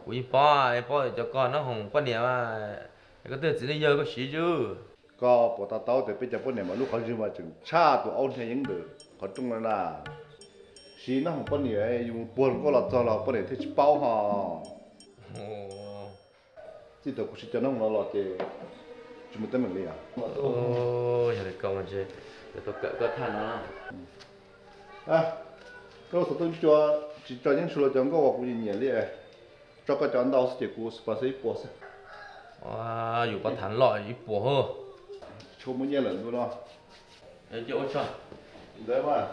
Kuv yeej paub, paub cov koj noob hoom poj niam, koj twb txiv neej yawg koj siv tsuj. Koj puas to taub tias peb cov poj niam mas lub qhov ntswg mas tseem tshaj tus aub hnia yeeb ntawm qhov rooj no na. Siv noob hoom poj niam yus mus puag hluas nkauj los txog los poj niam thiaj tsis paub ho. Txij thaum kuv siv cov noob hoom no los ces tsis muaj teeb meem li os. Yog li ko, koj thaj no, koj xov tooj cua tsis tso yeeb su los cov nkauj uas kuv nyiam nyiam li, tso koj cov ntau xwb ces kuv xav ib puas xwb. Yus pab thav loj ib puas hos. Tsis tshua muaj nyiaj lawm ntu no. Ntawd mas.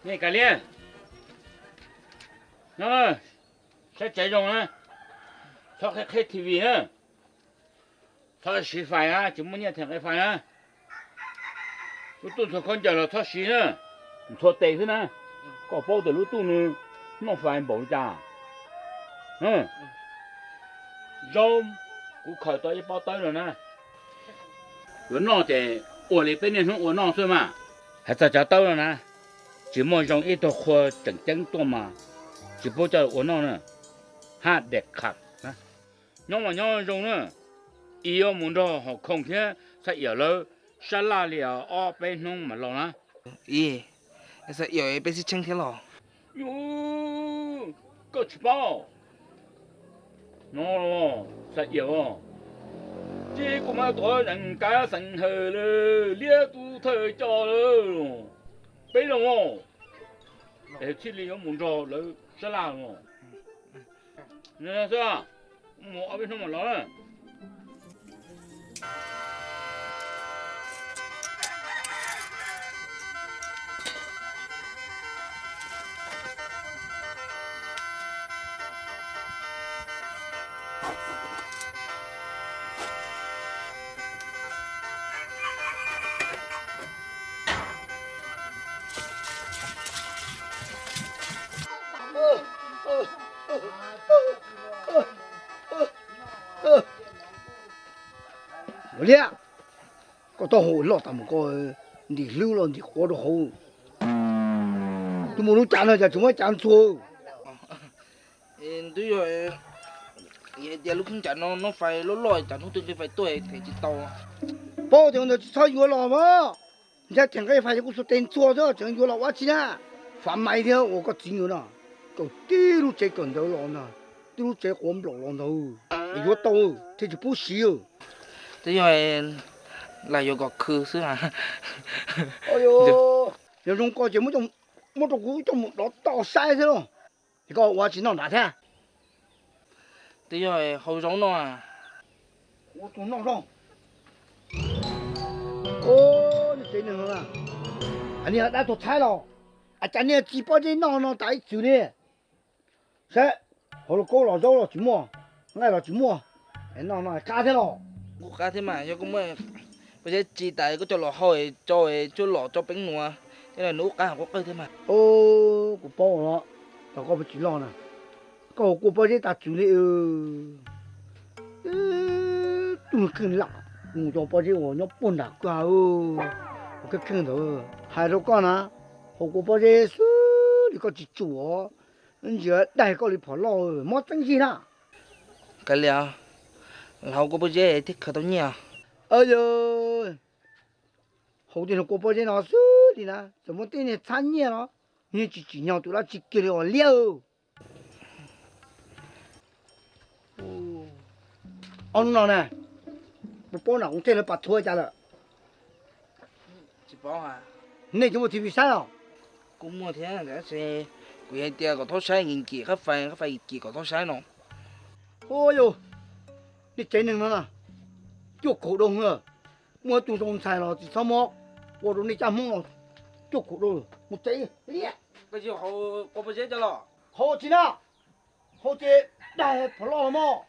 Nej Kav Liam, no, saib tsev zoo na, txhob qhib qhib T V na, txhob siv fais na, tsis muaj nyiaj them qhib fais na. Lub tuj ntxhua khaub ncaws los txhob siv na, ntxhua tes xwb na. Koj paub tias lub tuj nws noj fais npaum li cas? Zaub kuv khaws tau ib pob tawb no na. Yuav noj ces ua li peb niaj hnub ua noj xwb mas. Hais txog cov tawb no na, tsis muaj zoo ib tug qhua tseem ceeb tuaj mas tsis pub coj ua noj na. Haj dej qham, nyob mas nyob zoo na. Ib yuav mus nrog Hom Khoom thiab Xab Iam lawv sab laj li ob peb hnub mas los na. Ib, Xab Iam peb sib tsheej thiab los? Koj tsis paub no, Xab Iam, ces kuv mas tuav nees kav xeem hawm lawm, liab tus thawj coj lawm. Peb los, es thiaj li yuav mus nrog lawv sab laj los. Xwb, mus ob peb hnub mas los. Liab, koj taub hau loj tas mus koj ntim hlwb los ntim quav rau hauv. Tus mus lub cav no cas tsis muab cav ntxhua. Twb yog tias lub kheej cav no noj fais loj loj, cas hnub twg nqi fais tuaj them tsis tau. Paub tias ntawd tsis txhob yuav los mas, ntshai theem nqaij fais yog kuv xuas tes ntxhua xwb tseem yuav los ua tsi na. Fav mais thiab ua koj txiv nyuag no, kawm tib lub tsev kawm ntawv los ntag, tib lub tsev quav nplaum los ntag, yuav tau thiaj tsis pub siv. Twb yog lam yuav kom khw xwb. Yog zoo ko ces muab rau kuv coj mus dov toj saib xwb los. Es koj ua tsis noj nram thiab? Twb yog hau zaub no. Ua tus noj zoo. Niag tsev neeg no, niag dab tuag tshaib los, cas niag tsis pob zeb noj no tas ib txwm li. Saib, hauv lub kaub los zaub los tsis muaj, nqaij los tsis muaj, noj no qab thiab los. Kuj qab thiab mas, yog koj muaj pob zeb tsis tas koj coj los hau tso tsuj lom tso peeb nuav, ces nws ub qab hauv kuj qawj thiab mas. Kuv paub los, thaum koj tsis loj na, koj ua kua pob zeb tas txwm li. Tub kheej lam mus cov pob zeb uas nyob puag nram koj, ua kheej kheej ntawd hais rau koj na, hau kua pob zeb xwb li koj tsis tsum, ntsia daig koj li phom loj mob txeeb zig na. Kav liam, hau kua pob zeb thiaj khaws tau nyiaj. Yog hau tej kua pob zeb no xwb li na, txawm muaj tej niag txhab nyiaj los, nws tsis tsim nyog tus dab tsi kiag li os liab. Ob hnub no na, puas paub nram kuv tej lawv pas thuav cas lawm? Nej tsis muaj T V saib los? Kuj muaj thiab, tab sis kuv hais tias kom thaub saib nkim nkim qab fais, qab fais nkim nkim kom thaub saib no. Ua yog, nej tsev neeg no na, cuaj kaum rau, muaj ib tug zoo ntxhais los tsis txhob mob, ua rau nej caj Hmoob no cuaj kaum rau, mus tsev. Koj tsis hau kua pob zeb coj los? Hau tsis na, hau ces daig phom loj los mog.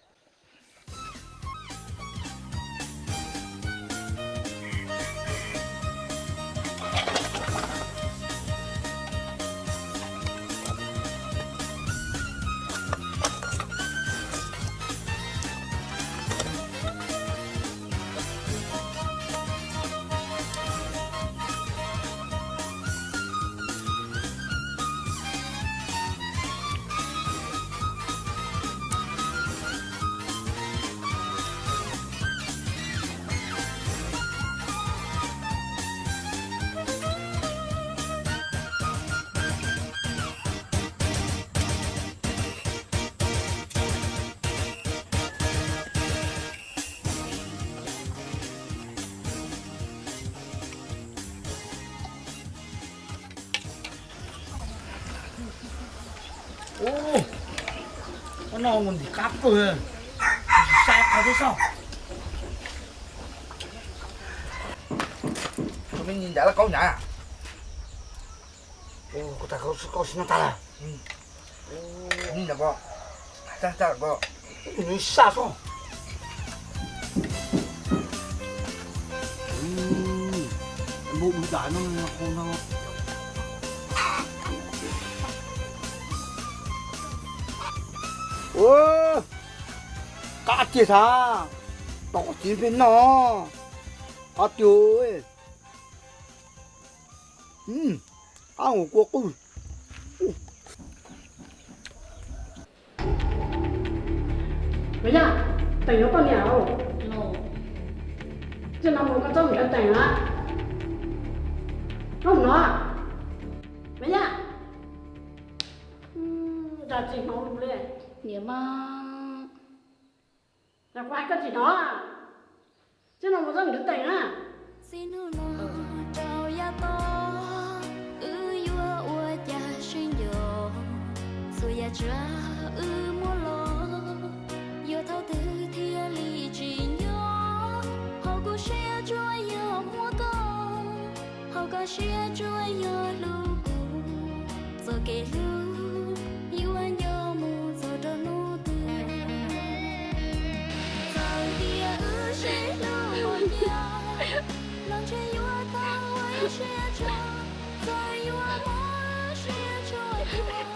Ub, no mus ntim qab pawg, tsis saib qhov twg saib. Tus me nyuam ncav laj kaub ncav. Kuv tas koj si no tag lawm. Ub, ncav ko, tag tag ko, nws saj soj. Npau dub dam no qhau no. Ua, qab tiag tag, tom txiv peb noj, qab tiag. Qab ua kua qwj. Me Yaj, Teem yuav poj niam. Txij no mus koj txhob mus nrhiav Teem na. Koj mus no. Me Yaj, nrog txiv hnov lus li. Niam mas, kuv hais koj tsis hnov. Txij no mus txhob mus nrhiav Teem na. Txij hnub no rau yav tod, wb yuav ua cas sib nco? Txhua yam tsav wb muab los, yuav thaum twg thiaj li tsim nyog? Hauv kuv siab tsuas yog muaj koj, hauv koj siab tsuas yog hlub kuv. Txoj kev hlub yuav nco mus txog rau hnub twg? Txawm tias wb sib hlub ua ciav, los ntshe yuav tau ua ib siab tshua. Txawm yuav muaj siab tshua tuaj,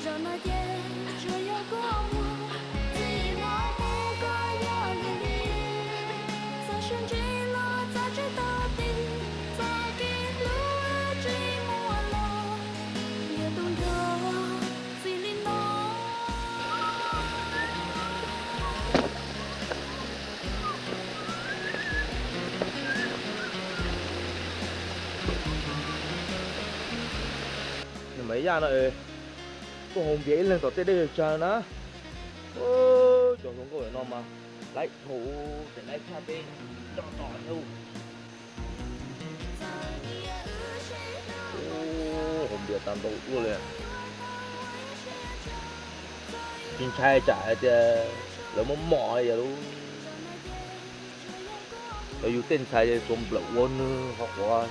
zaum no ces tsuas yog koj muaj. Txij no mus koj yog lub hli, txoj sia ntsib los txoj tsis tau ti, txoj kev hlub tsis muaj los, yuav tu nrog Yaj no, tuaj haus npias ib leeg tom tej dej tsag na. Cov hluas nkauj no mas laib dhau, tseem laib tshaj peb coj tom thiab. Haus npias tas ntau ua luaj li. Tsis ntshai tsam hais tias lawv muab mom li lawm. Cov yus tej ntxhais xuas nplawm ua nws ho quav,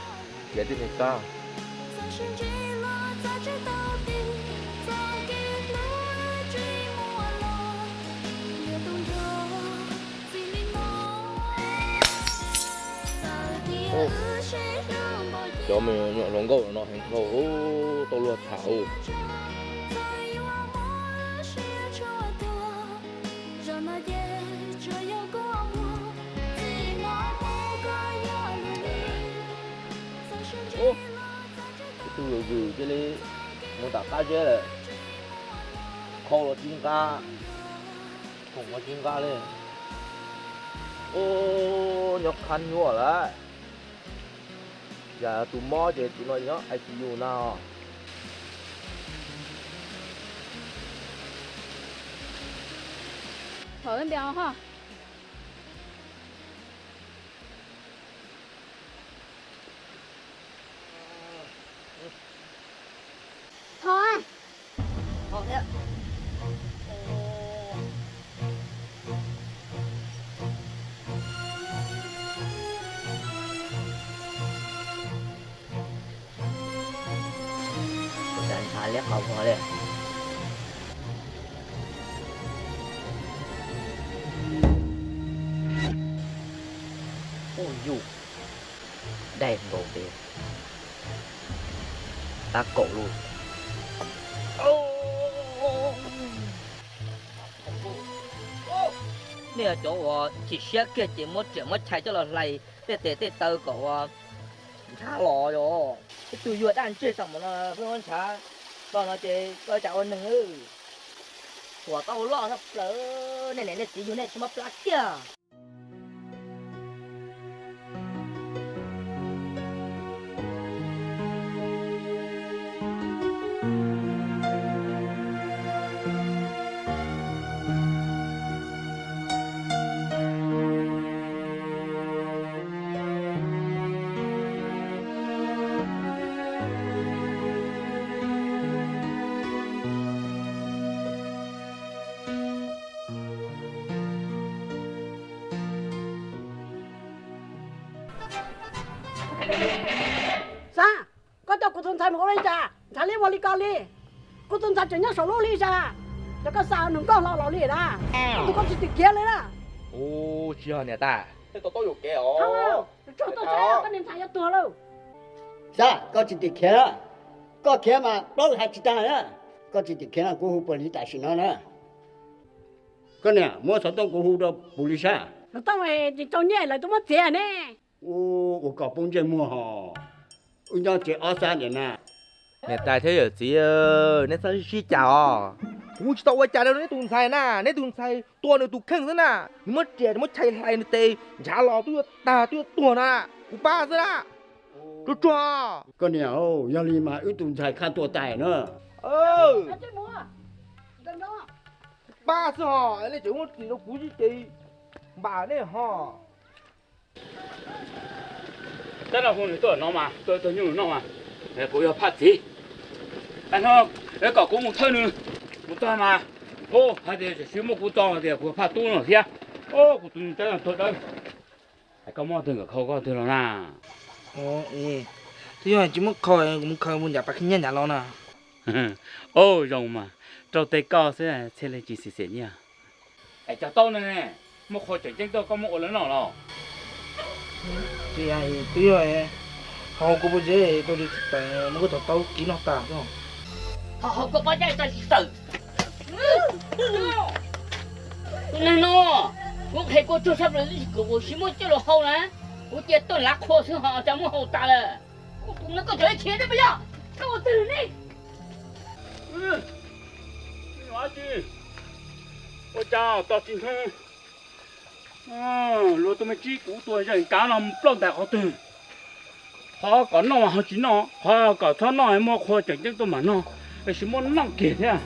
ces tej niag kab. Cov me nyuam hluas nkauj no heev dhau, tau luag tham. Ib tug vwm vwm cia li mus tom qab zeb lawm. Khau los tsis nqa, khoom los tsis nqa li. Ub, nyob qhab nyuaj lawm. Yam tus mob ces tus no nyob I C U no. Thov ntias ho. Thov. Ntshav liab qhov muag li. Ub yus, dai nkaus pem, tab kaum lug. Nej yog cov uas chim siab kiag ces muab riam muab chais coj los hlais tej tes tej taw kom ua ntshav los yog. Ib tug yuag daj ntseg xam mom no pheej ua ntshav los no ces koj cas ua neeg. Huam tau loj tshaj plaws, nej niam nej txiv yug nej tsis mob plab kiag. Xab, koj coj kuv tus ntxhais mus ua li cas? Ntshav liab ua li ko li. Kuv tus ntxhais tseem nyob saum lub li sas, ces koj xa nws nkauj hlo los li na. Koj tus koj tsis tim khiav li na. Ub, tsis yog niam tais. Koj niag ntxhais yuav tuag lawm. Xab, koj tsis tim khiav na. Koj khiav mas plaub hais tsis tag na. Koj tsis tim khiav no kuv hu pos lis tam sim no na. Koj niam, muab xov tooj kuv hu rau pos lis sab. Xov tooj tsis tau nyiaj lawv twb muab txiav ne. Ua kom poob ntsej muag hos. Wb nyob tsev ob sab niam na. Niam tais thiab yawm txiv, neb txhob sib sib cav os. Kuv tsis tau ua cas rau neb tus ntxhais na, neb tus ntxhais tua nws tus kheej xwb na. Nws muab riam muab chais hlais nws tes ntshav los twb yuav tag twb yuav tuag no. Kuv pab xwb na. Tsuag tsuag. Koj niam, yog li mas wb tus ntxhais khaj tuag tas na. Pab xwb hos, nej tseem muab riam rau kuv ces npam nej hos. Tab no hu nws tuaj no mas, tuaj tuaj nyuj noj mas, kuv yog Phaj txiv. No, kom kuv mus thawj nws, mus txog mas, hais tias tsis muaj kuv tso tias kuv yog Phaj tub no thiab. Kuv tus tab no tuag dawb. Koj muaj twg nkawd khau koj twg los na? Twb yog tsis muaj khau, kuv mus khaws mus ncav pas khib nyiab ncav los na. Au, zoo mas, rau tej koj xwb thiaj li tsis xiam xiam nyiaj. Es cog taub ne, muaj qhua tseem ceeb tuaj koj muab ua lawv noj los? Twb yog, hau kuv pob zeb rau tsis tawm, muab kuv cog taub kib noj tas xwb. Hau koj pob zeb rau tsis tawm. Tus neeg no, kuv qhia koj tsuag sab plaws kuv sim muab coj los hau na, kuv cia tuaj lav qhua xwb ho cas muab hau tas lawm. Kuv tus no koj tseem khiav thiab puas yog? Koj ua twg ne? Ua cas tos tsis nthoo luag tus me tsib kuv tua zeeg kav no mus plaub ntais qhov twg? Qhov kom noj ho tsis noj, qhov kom txhob noj muab qhua tseem ceeb tuaj mam noj, tab sis muab noj kiag thiab.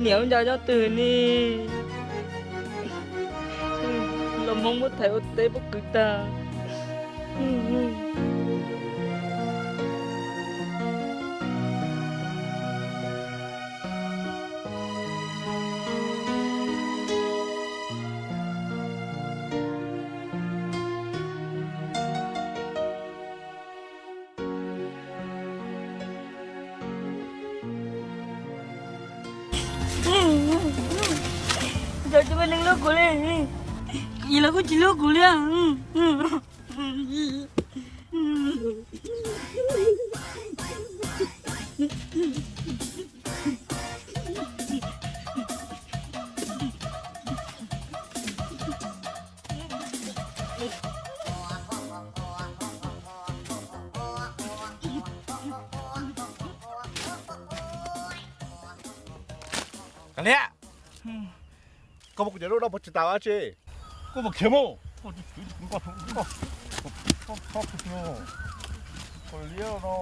Niam ua cas nyob twg ne? Los Hmoob muab thaiv ua teb pob kws tag. Cov tsis muaj neeg hlub kuv li, kuv los kuj tsis hlub kuv li. Kav liam, koj muab kuv cov duab dab pov tsis tas dab tsi? Koj puas khiav mus? Koj liab no.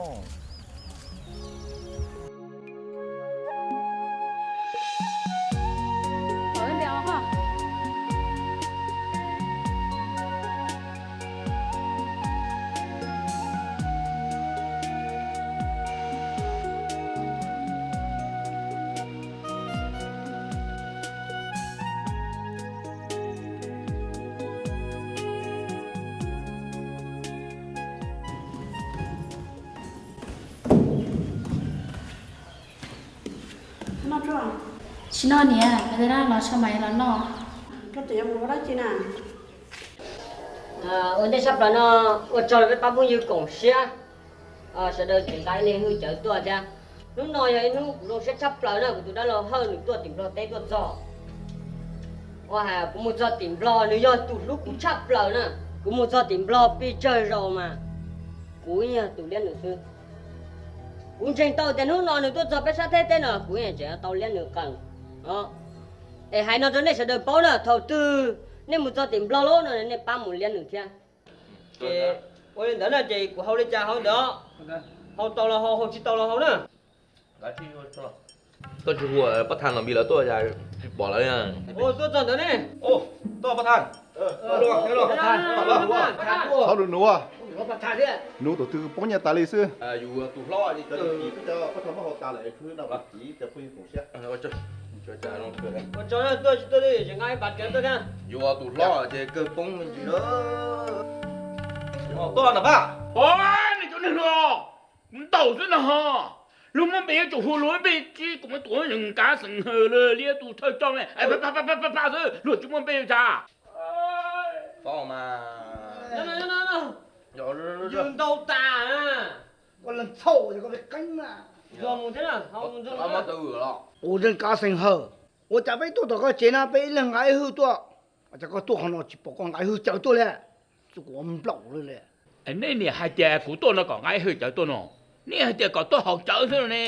Tsis noj niam, los tso mam los noj. Ua ntej tshaj plaws no, ua tsaug rau peb pab phooj ywg koom siab, sawv daws tseem nqa ib leeg hwj cawv tuaj thiab. Hnub no yog ib hnub kuv zoo siab tshaj plaws na, kuv tus dab laug Hawj nws tuaj tim Nplog teb tuaj txog. Ua hais kuv mus txog tim Nplog nws yog tus hlub kuv tshaj plaws na. Kuv mus txog tim Nplog pes tsawg zaus mas kuv yeej yog tus liab nws xwb. Kuv ntseeg tau tias hnub no nws tuaj txog peb sab theb teb no kuv yeej tseem tau liab nws qees. Es hais no rau nej sawv daws paub na, thaum twg nej mus txog tim Nplog lawm no nej pab mus liab nws thiab. Ces ua li ntawd na ces kuv hau li cas hau ntawd, hau tau los hau, hau tsis tau los hau na. Koj tsis hu Paj Thas Nom Npis lawv tuaj, tsis pom lawv. Tuaj txog ntawd ne. Tuaj Paj Thas. Txhob nuv nuv, nuv tus twg poob nyiaj tas li xwb. Yus tus hlob, yus tus hlob ces kawg poob me ntsis. Tuaj na Paj. Ua, nej cov neeg no, kuv ntaus xwb no ho. Luag muaj npe yuav tsum hu luag npe tsi, kuv muab tus nkav xeem hawm liab tus thawj coj ne, pab xwb, luag tsis muaj npe cas. Yus ntaus tas na. Koj leej txhaum, koj pheej qeeb na. Ua zeej kav xeem hawm, ua cas peb tuaj tom koj tsev na peb ib leeg nqa ib hwj tuaj, ua cas koj tuaj qhov no tsis pom koj nqa ib hwj cawv tuaj li? Txuj kuv ua nplaum li. Nej niam hais tias kuv tuaj no kom nqa ib hwj cawv tuaj no, nej hais tias kom tuaj haus cawv xwb no ne.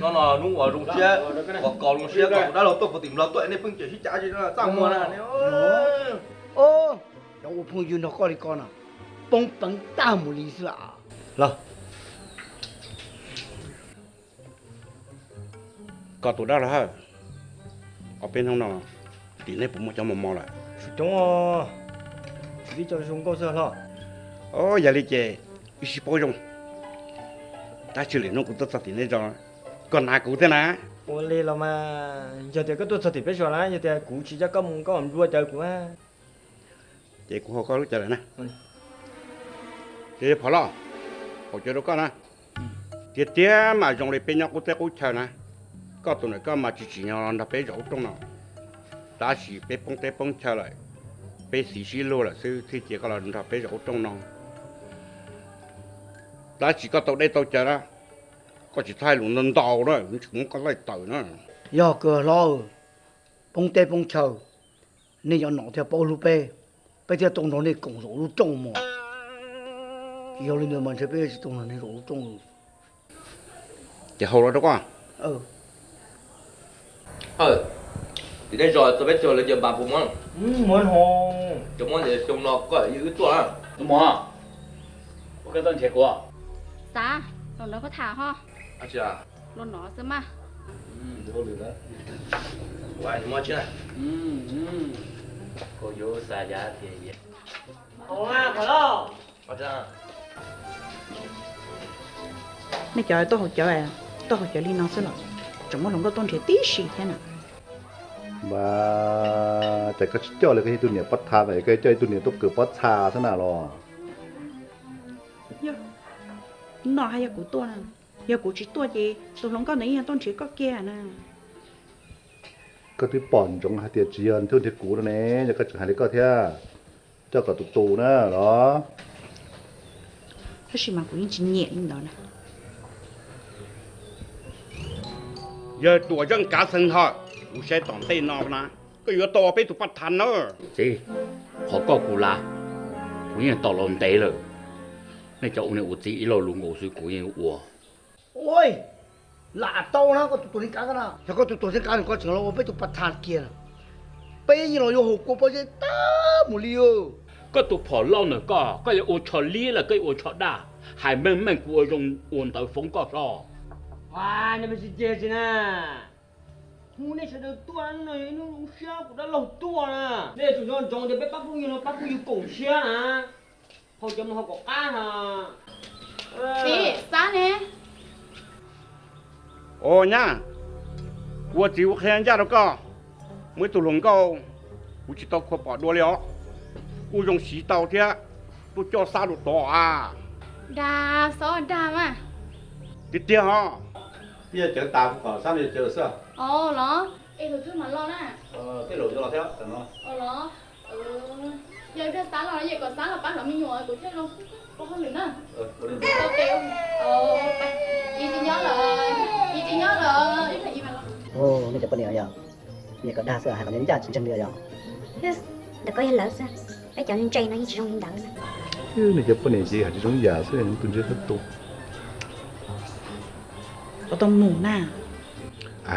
No no hnub uas zoo siab, uas kos zoo siab kom kuv dab laug tuaj puag tim Nplog tuaj, nej pheej cawm sib cav txaj muag na. Cov ua phooj ywg nrog koj li ko no, poob peev tag mus li xwb. Los, koj tus dab laug Hawj, ob peb hnub no tim neb puas muaj cov mos mos lawm? Tsis coob, tsis tib co zoo nkauj xwb hlob. Yog li ces wb sib paub zoo, tab sis lwm hnub kuv tuaj txog tim neb zos, koj hnav kuv thiab na. Ua li los mas, yog tias koj tuaj txog tim peb zos na, yog tias kuv tsis coj koj mus koj mam nplua cawv kuv. Ces kuv haus koj lub cawv lawm na. Ces Phom Loj, haus cawv rau koj na. Tiag tiag mas zoo li peb nyob qub teb qub chaw na, koj tus ntawm koj mas tsis tsim nyog los nrog peb zaum lub rooj no. Tab sis peb poob teb poob chaw lawm, peb xiv sib luag lawm xwb thiaj cia koj los nrog peb zaum lub rooj no. Tab sis koj tau dej tau cawv na, koj tsis txhob hais lus ntau ntau na, tsis muab koj laij tawm na. Yog kawg hlob, poob teb poob chaw, nej cov nom thiaj paub hlub peb, peb thiaj tau nrog nej koom zaum lub rooj mus. Tsis yog li ntawd mas ntshe peb tsis tau nrog nej zaum lub rooj. Ces hau los rau koj. Tim nej zos txog peb caug lawv ces npas puas muab? Muab no. Cov muab ntawd xyoo no koj yeej wb tuaj. Tus muam, ua koj txawj nrhiav kuv. Xav, los nrog koj tham ho. Los no xwb mas. Nej cov tuaj haus cawv, tuaj haus cawv li no xwb los tseem muaj hluas nkauj tuaj nrhiav tib si thiab na. Mas cas koj tsis coj li koj ib tug niam pob tha, koj coj ib tug niam tuaj kawm pob tha xwb na los? Yog, no haj yog kuv tuaj na. Yog kuv tsis tuaj ces tus hluas nkauj ntawd yeej yog tuaj nrhiav koj kiag na. Koj twb pom ntsoov hais tias tsis yog tuaj nrhiav kuv no ne, yog koj tseem hais li koj thiab, coj kom tus tus na los. Tab sis mas kuv yeej tsis nyiam li ntawd na. Yawg Tuam Zeej Kav Xeeg Hawm, kuv saib tom ntej no na, koj yuav tau ua peb tus paj thas na. Txiv, qhov koj kuv lav, kuv yeej tau los ntev lawm. Nej cov ua niam ua txiv ib lo lus nkaus xwb kuv yeej ua. Ua, lam tau na koj tus tuam neeg kav na, yog koj tus tuam neeg kav nws koj tseem los ua peb tus paj thas kiag na. Peb yeej los yuav haus kua pob zeb tag mus li. Koj tus phom lauj ntawm koj, koj yuav ua tsho liab los koj yuav ua tsho daj, hais meej meej kuv ua zoo ua ntawv foob koj soj. Nej peb sib ceg tsis na. Hnub nej sawv daws tuaj no yog ib hnub zoo siab kuv dab laug tuaj na. Nej yuav tsum nco ntsoov tias peb pab phooj ywg no pab phooj ywg koom siab na. Haus cawv mus haus kom qab na. Txiv, xav ne. Os nyab, kuv ua txiv kuv qhia ncaj rau koj, muaj ib tug hluas nkauj kuv tsis tau khuv pom dua li os, kuj zoo siv tau thiab, tuaj coj Xab rau tod a. Dag, Xab dag mas. Tiag tiag ho. Yog cawv tas kuv kom Xab yog cawv xwb. Os los, es tus twg mam los na? Tej zaum yuav los thiab tam no. Os los, yog dag Xab los ces kom Xab los pab lawv me nyuam, kuv thiaj zoo ua hauj lwm na. Tsis nyob lawm, tsis nyob lawm, ib pliag mam los. Nej cov poj niam yog, nej kom dag xwb hais kom ncaj tsis ntseeg li yog. Ntawm koj yog lawv xwb, peb cov ntse no yeej tsis zoo li ntawd na. Nej cov poj niam ces hais tsis zoo yam xwb, tus ntse qab tu. Koj tau mus na. A,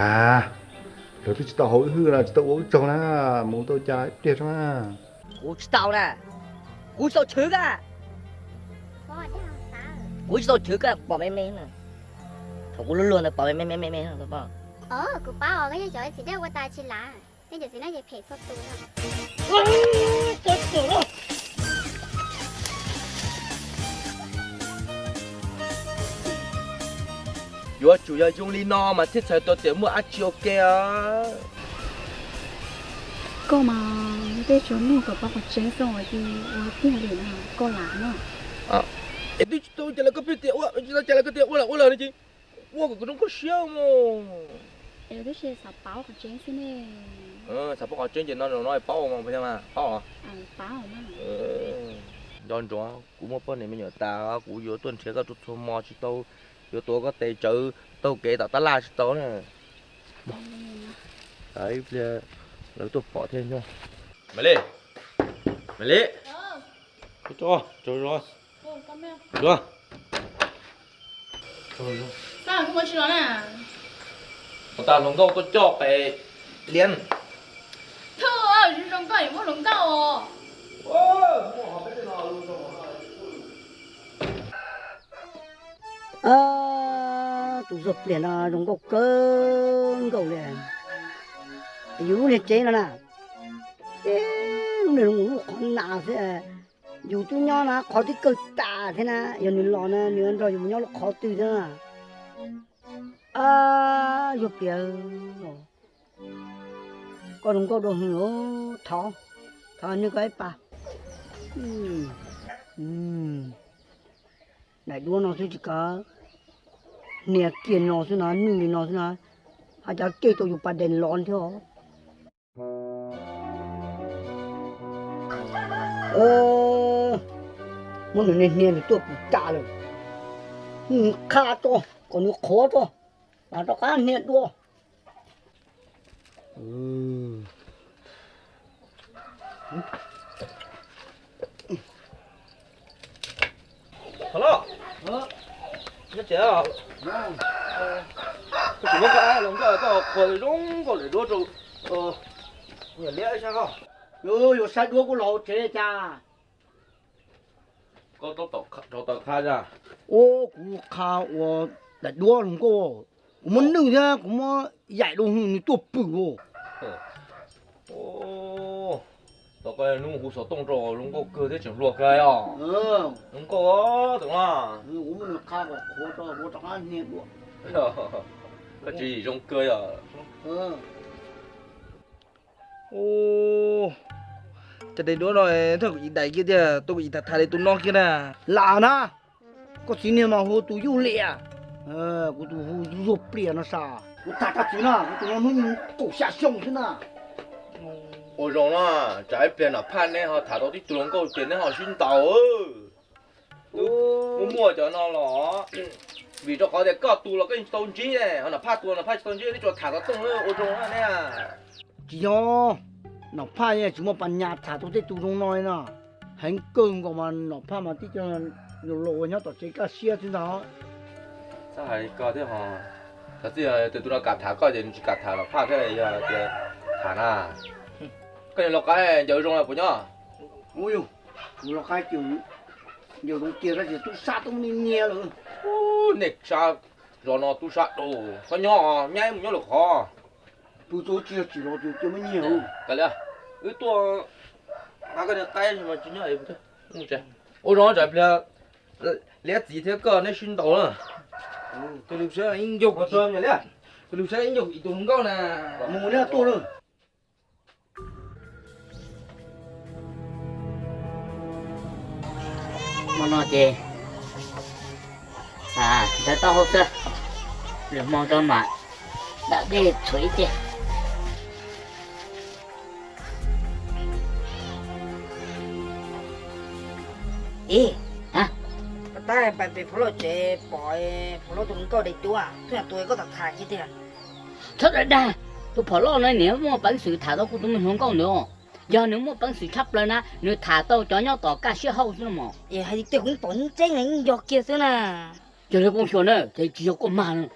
lawv twb tsis tau haus wb hwj no, tsis tau ua wb tsaug na, mus tau cas ib pliag tso na. Kuv tsis tau na, kuv tsis tau chwv koj. Kuv tsis tau chwv koj pom me me na. Thaum kuv luag luag ntawd pom me me me me. Kuv paub os, koj yog cov txiv dej ua tas tsis lav, nej cov txiv no ces phem txhua tus. Yuav tsum yog zoo li no mas thiaj txhais tau tias muaj dab tsi ua ke os. Koj mas tej tsuas nug kom paub qhov tseeb xwb os, ces ua tiag li no koj lam no. Es twb tsis tau cas lawv koj pheej tias ua, tsis tau cas lawv koj tias ua lawm ua lawm no ces ua kom kuv zoo nkauj siab mus. Es twb tsis xav paub qhov tseeb xwb ne. Xav paub qhov tseeb ces no no paub mas, paub os. Nco ntsoov, kuv muaj poj niam me nyuam tas, kuv yuav tuaj nrhiav koj txhua txhua hmo tsis tau, yuav tuav koj tes tsawv taug kev tom tab laj tsis tau na. Ib pliag lawv tuaj pom thiab nyuaj. Maiv Lis, Maiv Lis, ua tas hluas nkauj tuaj coj pem liab. Thwj, zoo nkauj es muaj hluas nkauj os. Tus zog pliag no zoo nkauj kawg nkaus li. Yus lub niag tsev no na, lub niag zoo lub qhov nas xwb. Yus twb nyob na qhov twb kawg tas thiab na, yog nws los na nws nrog yus mus nyob lub qhov twg thiab na. Zog pliag, koj zoo nkauj dua hwv, thov, thov nws koj ib pas. Daim duab no xwb tsis kawg. Hnia kiag no xwb na, nwj li no xwb na, haj cav ceg tau yus pas dais los thiab os. Muab nws niag hnia nws tuaj pum tas lawm. Nws qha tso, kom nws qhuav tso, mam rov qab hnia dua. Thov Lauj, nyob tsev, kuv tsis muab koj ab los nkauj, koj qhuas zoo nkauj daim duab rau niam liab ib sab koj. Yuav saib duab kuj los hauv tsev cas? Koj rau taws qha, ua kuv qha ua daim duab zoo nkauj, kuv muab nwj thiab kuv muab yaim rau nws tuaj pwm os. Tom koj hnub hu xov tooj rau zoo nkauj kawg thiab tseem hluas kawg os. Zoo nkauj tus no. Kuv muab nws qha kom qhuav rau ua rov qab hnia dua. Koj tswv yim zoo kawg yom. Cov daim duab no thawj kuv ib daim kiag tiag, tus kuv ib tham tham li tus no kiag na. Lam na, koj txiv niag mas hu tus Yuj Liam, kuv tus hu Zuag Plias no sas. Kuv tham koj txiv na, kuv tus no hnub nyoog kaum xya xyoo xwb na. Ua zoo na, tsam ib pliag Nom Phaj neb ho tham tau tib tug hluas nkauj ces neb ho sib ntaus. Muaj muaj cov no los vim rau qhov tias koj tus los koj yeej tsis tau ntsib ne, ho Nom Phaj tus los Nom Phaj tsis tau ntsib, neb tsuas tham xov tooj ua zoo na neb. Tsis yog, Nom Phaj yeej tsis muaj pas nyas tham tau tej tus zoo no li no. Heev kawg nkaus mas Nom Phaj mas tib co laus laus nyob tom tsev kaj siab xwb ntag. Txhob hais li ko thiab ho, txhob txij yog tus no kam tham koj ces nws tsis kam tham Nom Phaj thiab, yog tias tham na. Koj niag lau qaib ncaws zoo puas nyob? Ua yus, kuv lau qaib ces ncaws zoo kiag tab sis tub sab tub nyiag nyiag lawm. Nej sab zos no tub sab dau, txhob nyob, nyab mus nyob lwm qhov. Pw tau tsis tsim los tus cia muab nyiag. Kav liam, wb tuaj nqa koj niag qaib mas tsis nyob. Ua zoo tsam pliag liab txiv thiab koj neb sib ntaus na. Tus lus sab ib ncaug, tus lus sab ib ncaug ib tug hluas nkauj na. Mus neb tuaj na. Hmo no ces nrhiav taub hau xwb, lwm hmo rau mam dam dej txhuam ib ce. Ib, tab pais pem Phom Lauj tsev pom Phom Lauj tus hluas nkauj daim duab, twb yog tus koj tham tham kiag tiag. Txhob dag dag, tus Phom Lauj no nws muaj peev xwm tham tau kuv tus me hluas nkauj ntawd. Yog nws muaj peev xwm tshaj plaws na, nws tham tau cov nyob tom kaj siab hauj xwb no mog. Es hais tias kuv yeej pom ntseeb, yeej yog kiag xwb na. Yog li koj xyuas na, ces tsis yog koj mag na.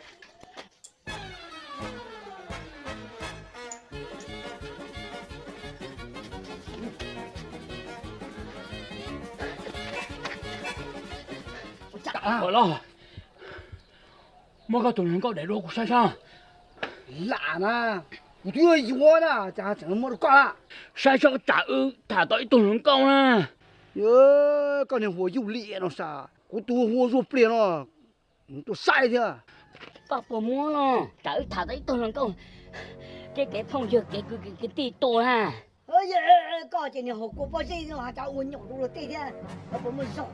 Phom Lauj, muab koj tus hluas nkauj daim duab kuv saib saib. Lam na, kuv twb yuav yuav na, cas tseem muab rau koj lawm. Saib saib tsam wb tham tau ib tug hluas nkauj na. Koj niag hu ua Yuj Liam no sas, kuv tus hu ua Zuag Plias no, tuaj saib thiab. Koj puas muab los tsam wb tham tau ib tug hluas nkauj, kev kev phooj ywg kev kwv kev tij tuaj na. Koj ces niag haus kua pob zeb no has cas ua nyaum rau luag tej thiab, koj puas muaj zog?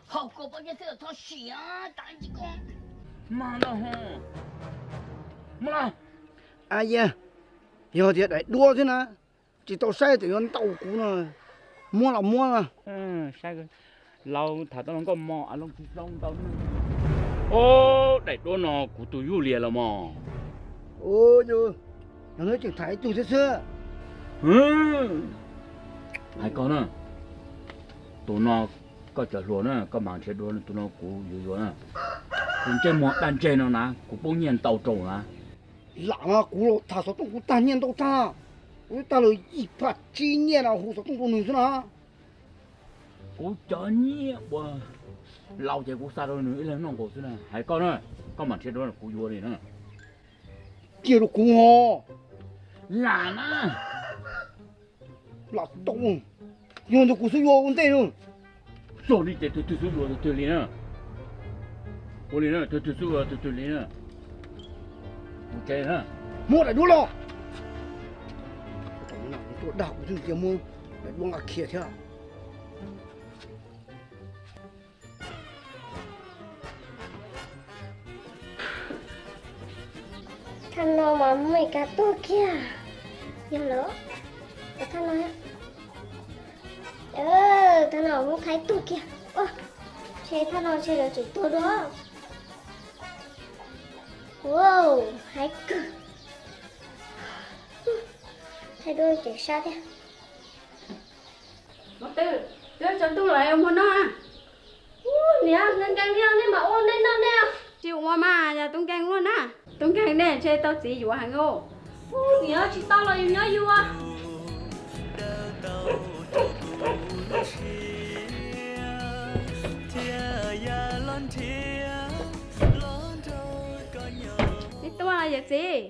Haus kua pob zeb xwb txhob sim, tsam ib ntsis koj mag no. Muab los. Yog tias daim duab thiab na, tsis tau saib txawm yuav ntaus kuv no. Muab los muab. Saib, laus tham tau los nkauj mos a loo tsis zoo ntau. Ob, daim duab no kuv tus Yuj Liam los mos. Yog no tseem tham ib tug thiab xwb. Hais koj na, tus no koj cov hluas na, koj mam nrhiav dua, tus no kuv yuav yuav na. Tus ntsej muag daj ntseg no na, kuv poob nyiaj ntau rau na. Lam no kuv los tham xov tooj kuv tag nyiaj ntau tag, kuv tag lawm yim phav tsib nyiaj no hu xov tooj rau nws xwb na. Kuv cov nyiaj uas laus ces kuv xa rau nws ib leeg noj nkaus xwb na. Hais koj na, koj mam nrhiav dua kuv yuav li na. Cia rau kuv ho. Lam na. Lam tau, yog ntawd kuv xub yuav ua ntej na. Txog li ces tus twg xub yuav tus twg li na. Ua li na, tus twg xub yuav tus twg li na. Kuv tsev na. Muab daim duab los. Tuaj dag kuv twb cia muab daim duab nqa khiav thiab. Thaj no mas Hmoob Mes Kas tuag kiag. Yog lawm, thaj no, thaj no Hmoob Thaib tuag kiag. Ntshe thaj no ntshe lawv tseem tuag dua. Wow, haib kawg. Thaij duab tseem sab thiab. Mov twm, twb tsaus ntuj lawm mus noj. Ub, niam, nkees nkees li nej mam ua nej noj nej. Tsis ua mas, yog tub nkeeg ua na. Tub nkeeg nej ntshe tau txiv yuav heev os. Ub, niam, tsis tau los yus nyob yus. Neb tuaj los yawm txiv?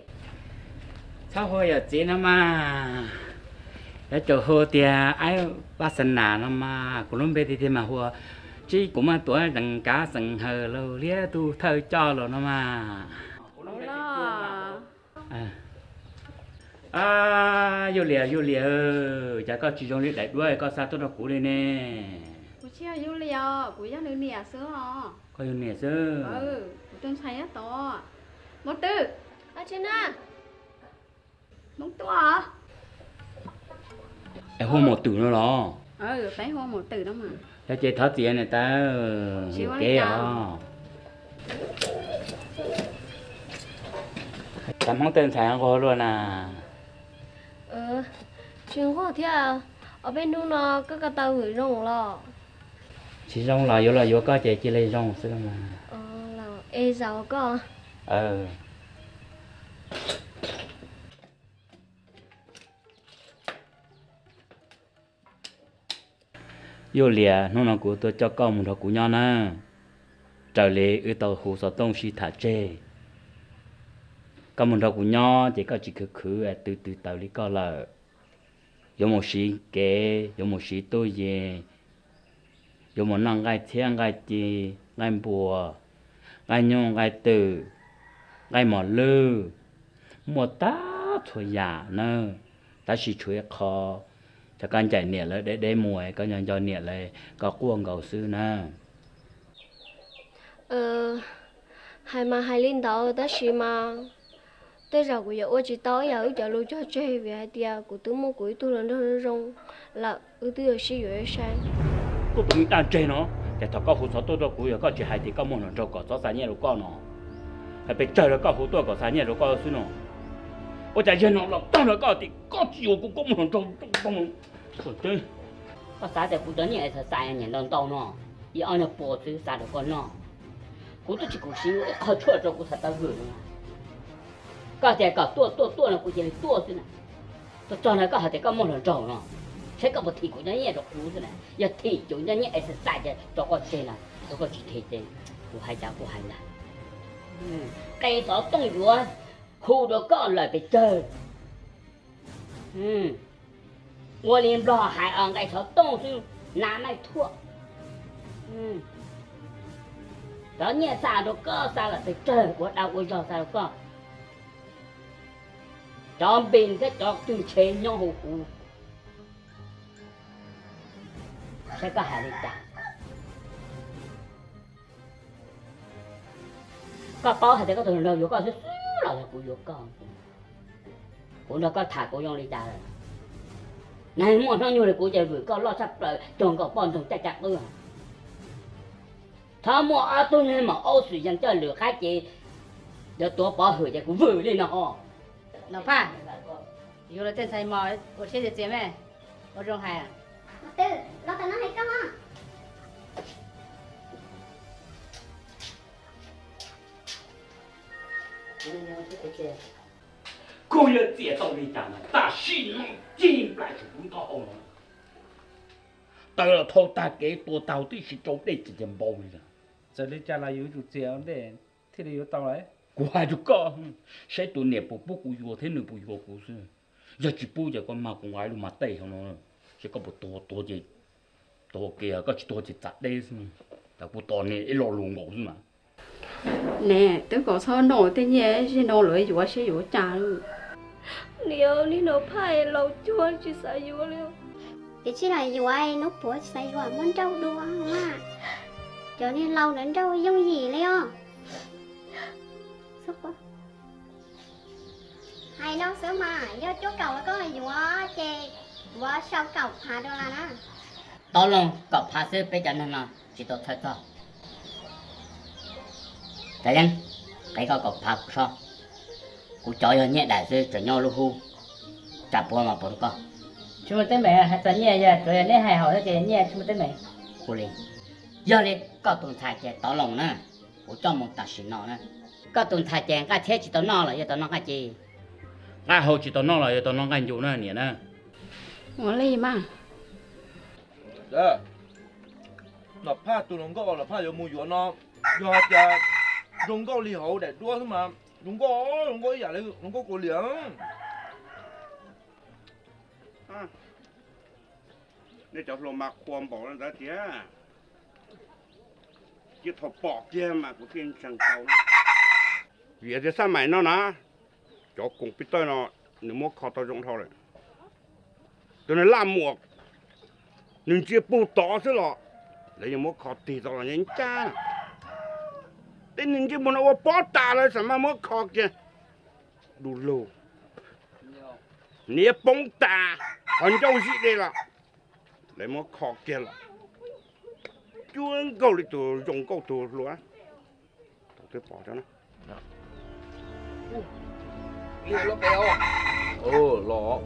Txhob hu yawm txiv no mas, yuav tsum hu tias Aib Vaj Xa Nas no mas, kuv lub npe tiag tiag mas hu Tsib, kuv mas tuav Zees Kav Xeem Hawm los liab tug thawj coj los no mas. Yus Liam, Yus Liam, cas koj tsis zoo li daim duab koj xa tuaj rau kuv li ne? Kuv tsis yog Yus Liam, kuv yog nws niam xwb os. Koj yog niam xwb? Kuv tus ntxhais nyob tod. Mov twm, Hmoob tuaj. Es hu Mov twm no los? Peb hu Mov twm no mas. Yog ces thov txim niam tais, yuam kev os. Cas Hmoob tej ntxhais nquag luaj na? Tsis nquag thiab, ob peb hnub no koj ko taw vwm zoo los? Tsis zoo los yuav los yuav koj ces cia li zoo xwb mas. Es zaum koj. Yus Liam, hnub no kuv tuaj coj koj mus nrog kuv nyob na. Raws li wb tau hu xov tooj sib tham tseg, koj mus nrog kuv nyob ces koj tsis khwv khwv twv twv taws li koj lawm. Yuav mus siv kev, yuav mus siv tub ye, yuav mus noj nqaij txhiab nqaij ci, nqaij npua, nqaij nyuj nqaij twm, nqaij mos lwj, muaj tag txhua yam na. Tab sis tshuav ib qho, yog koj ncaim niam lawv deb deb mus, koj nco nco niam lawv, koj quaj nkaus xwb na. Hais mas hais li ntawd tab sis mas tej zaum kuv yuav ua tsis tau ib yam wb cov lus cog tseg vim hais tias kuv twb muaj kuv ib tug hluas nraug zoo zoo lawm, wb twb yuav sib yuav sai. Koj tus me daj ntseg no, ces thaum koj hu xov tooj rau kuv yog koj tsis hais tias koj muaj hluas nraug kom txhob xa nyiaj rau koj no, hais pes tsawg los koj hu tuaj kom xa nyiaj rau koj xwb no. Ua cas yog no los tag no koj tias koj tsis yuav kuv, koj muaj hluas nraug. Koj xav tias kuv cov nyiaj es xa xa nyiaj ntau ntau no, ib ob nyuag pua xwb xa rau koj noj. Kuv twb tsis kam siv ib qho tshuaj rau kuv txhais taw vwm no. Koj tias kom tuaj tuaj tuaj no kuv cia li tuaj xwb na. Txog txog no koj hais tias koj muaj hluas nraug no, saib koj puas thim kuv cov nyiaj rau kuv xwb na. Yog thim kuv cov nyiaj es xa xa ces rau koj tseg na, rau koj tsis them ces kuv hais cas kuj hais ntag. Nqe xov tooj yuav hu rau koj lawm pes tsawg. Ua li Nplog hais os, nqe xov tooj xwb, nas maij thuaj. Cov nyiaj xa rau koj xa lawm pes tsawg, ua dab ua zog xa rau koj. Cov npe thiab cov tw ntshe nyob hauv kuv, saib koj hais li cas. Koj paub hais tias koj tus hluas nraug yuav koj xwb xwb los yog kuv yuav koj? Kuv nrog koj tham kuv zoo li cas lawm? Neeg muaj hnub nyoog li kuv ces vwm koj loj tshaj plaws, cuag nkaus poj ntxoog caj caj qwb. Txhob muaj ob tug neeg maum aub xwm yees coj lwm qab ces yuav tuav pov hwm ces kuv vwm li no ho. Nom Phaj, yus los tej ntxhais mos ua siab txias txias me, ua zoo hais. Twb los tam no hais koj. Kuv yuav txias tau li cas mas tam sim no cig nplaim tsuas kuv tau hau no. Taws los thau tag kev tua tag tib si rau dej tsis tias npau li. Txawm li cas los yus yuav tsum txias ua ntej thiaj li yuav tau lawm. Kuv hais rau koj, saib tus niam puas pub kuv yuav thiab nws puas yuav kuv xwb. Yog tsis pub ces koj mag kuv nqa ib lub mas tej hauv no, saib koj puas tuag, tuag ces tuag kiag, koj tsis tuag ces txav deb xwb. Tas kuv tos niam ib lo lus nkaus xwb mas. Ne, twb kom txhob noj tej nyiaj zej no lawm yuav saib yuav cas. Niam, niam Nom Phaj laus cuag tsis xav yuav li. Ces tsis lam yuav, hnub puav tsis xav yuav, muab nrauj dua mas. Cov niag laus ntawd nrauj yooj yim li os. Xab pab. Hais no xwb mas, yog cuaj kaum los koj yuav ces kuv sau kaum phav dollar na. Tob loo, kaum phav xwb, peb cov neeg no tsis tau txhawj txog. Cov Yeeb, qiv koj kaum phav kuv sob. Kuv cov yog nyiaj daim xwb, tseem nyob lub hub, tsam puav mas puav rau koj. Tsis muaj teeb meem, hais txog nyiaj yog tsuav yog neb hais haum xwb ces nyiaj tsis muaj teeb meem. Ua li, yog li koj tus ntxhais ces tob loo na, kuv coj mus tam sim no na. Koj tus ntxhais ces nqaij txhiab tsis tau noj los yuav tau noj nqaij ci? Nqaij hau tsis tau noj los yuav tau noj nqaij ncu na niam na. Ua li mas. Nom Phaj tus hluas nkauj uas Nom Phaj yuav mus yuav no, yog hais tias zoo nkauj li hauv daim duab xwb mas zoo nkauj, zoo nkauj ib yam li hluas nkauj Kaus Liam. Nej cov hluas mas qhuas npaum li ntawd tiag. Cia thaum pom kiag mas kuv thiaj ntseeg tau. Vim tias xaj maim no na, cov koom pis tawj no nws muab kho tau zoo dhau lawm. Tus nws laj muam, nws ntsia puag tod xwb los lawv yeej muab kho tig tau los ncaj. Tej nws ntsej muag no ua pob tas lawm xav mas muab kho kiag du lug, niam poob tas, ho ncauj zib dej los lawv muab kho kiag los cuag nkaus li tus zoo nkauj tus hluas. Thaum twg pom cov no. Los,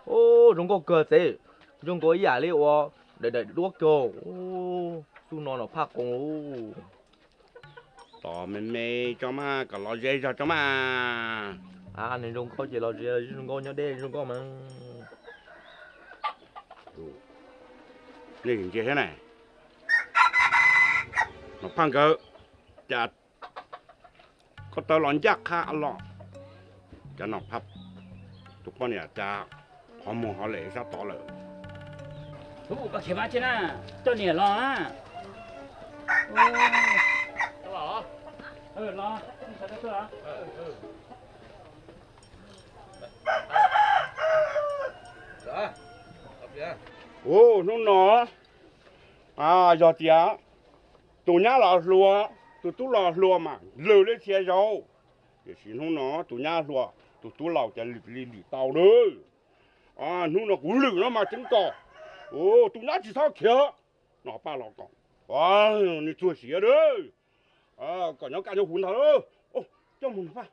ub, zoo nkauj kawg txiv, zoo nkauj ib yam li ua daim daim duab kawg. Xub no Nom Phaj qoos lauj. Tos me me tso mas, kom los ze zog tso mas. Nws zoo nkauj ces los ze, zoo nkauj nyob deb zoo nkauj mas. Nej ntsia thiab na, Nom Phaj nkawd, cas koj tawv los ncaj qha los. Cas Nom Phaj tus poj niam cas qhov muag ho lem sab tod lawm. Koj khiav mas tsis na, coj niam los na. Ub, hnub no yog tias tus nyab los hluas, tus tub los hluas mas lwm li txhia zaus. Tiam sis hnub no tus nyab hluas, tus tub laus cas lwm li lwm tau lawm. Hnub no kuv lwm no mas ceev kos. Tus nyab tsis txhob khiav, Nom Phaj los kom nws txuag siav lawm. Kom nyob kaj nyob huv ntag. Coj mus Nom Phaj.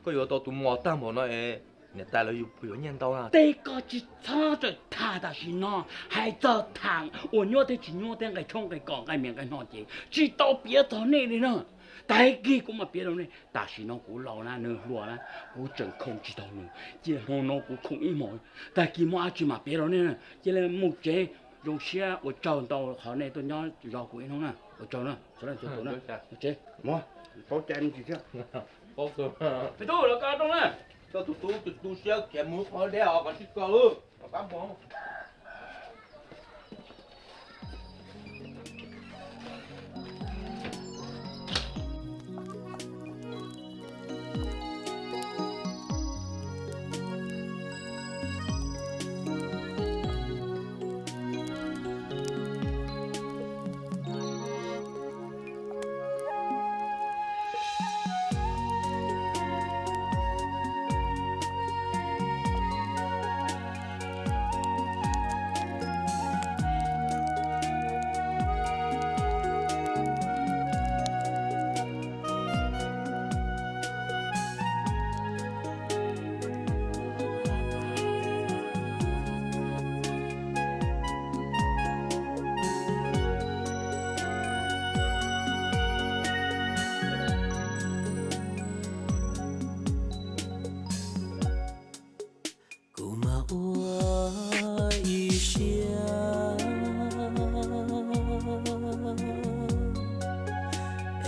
Koj yuav tau tus muam tag npaum no es niam tais lawv yuav puas yuav nyiaj ntau na? Tej koj tsis txhob txawm tham tam sim no, hais txog tham uas nyuaj thiab tsis nyuaj thiab nqaij tshoob nqaij kos nqaij mias nqaij no ces tsis tau piav txog nej li na. Tag kis kuv mam piav rau nej, tam sim no kuv laus na, nws hluas na, kuv tseem khoom tsis tau nws, cia hmo no kuv khoom ib hmos, tag kis muaj dab tsi mam piav rau nej. Cia li mus tsev, zoo siab ua tsaug ntau qhov nej tuaj nyob zov kuv ib hnub na, ua tsaug na, sawv daws tuaj na. Mus, paub cai me ntsis thiab. Peb tub los koj rooj na. Koj tus tub tus tu siab khiav mus qhov deb os, koj sib koj, koj pab mus.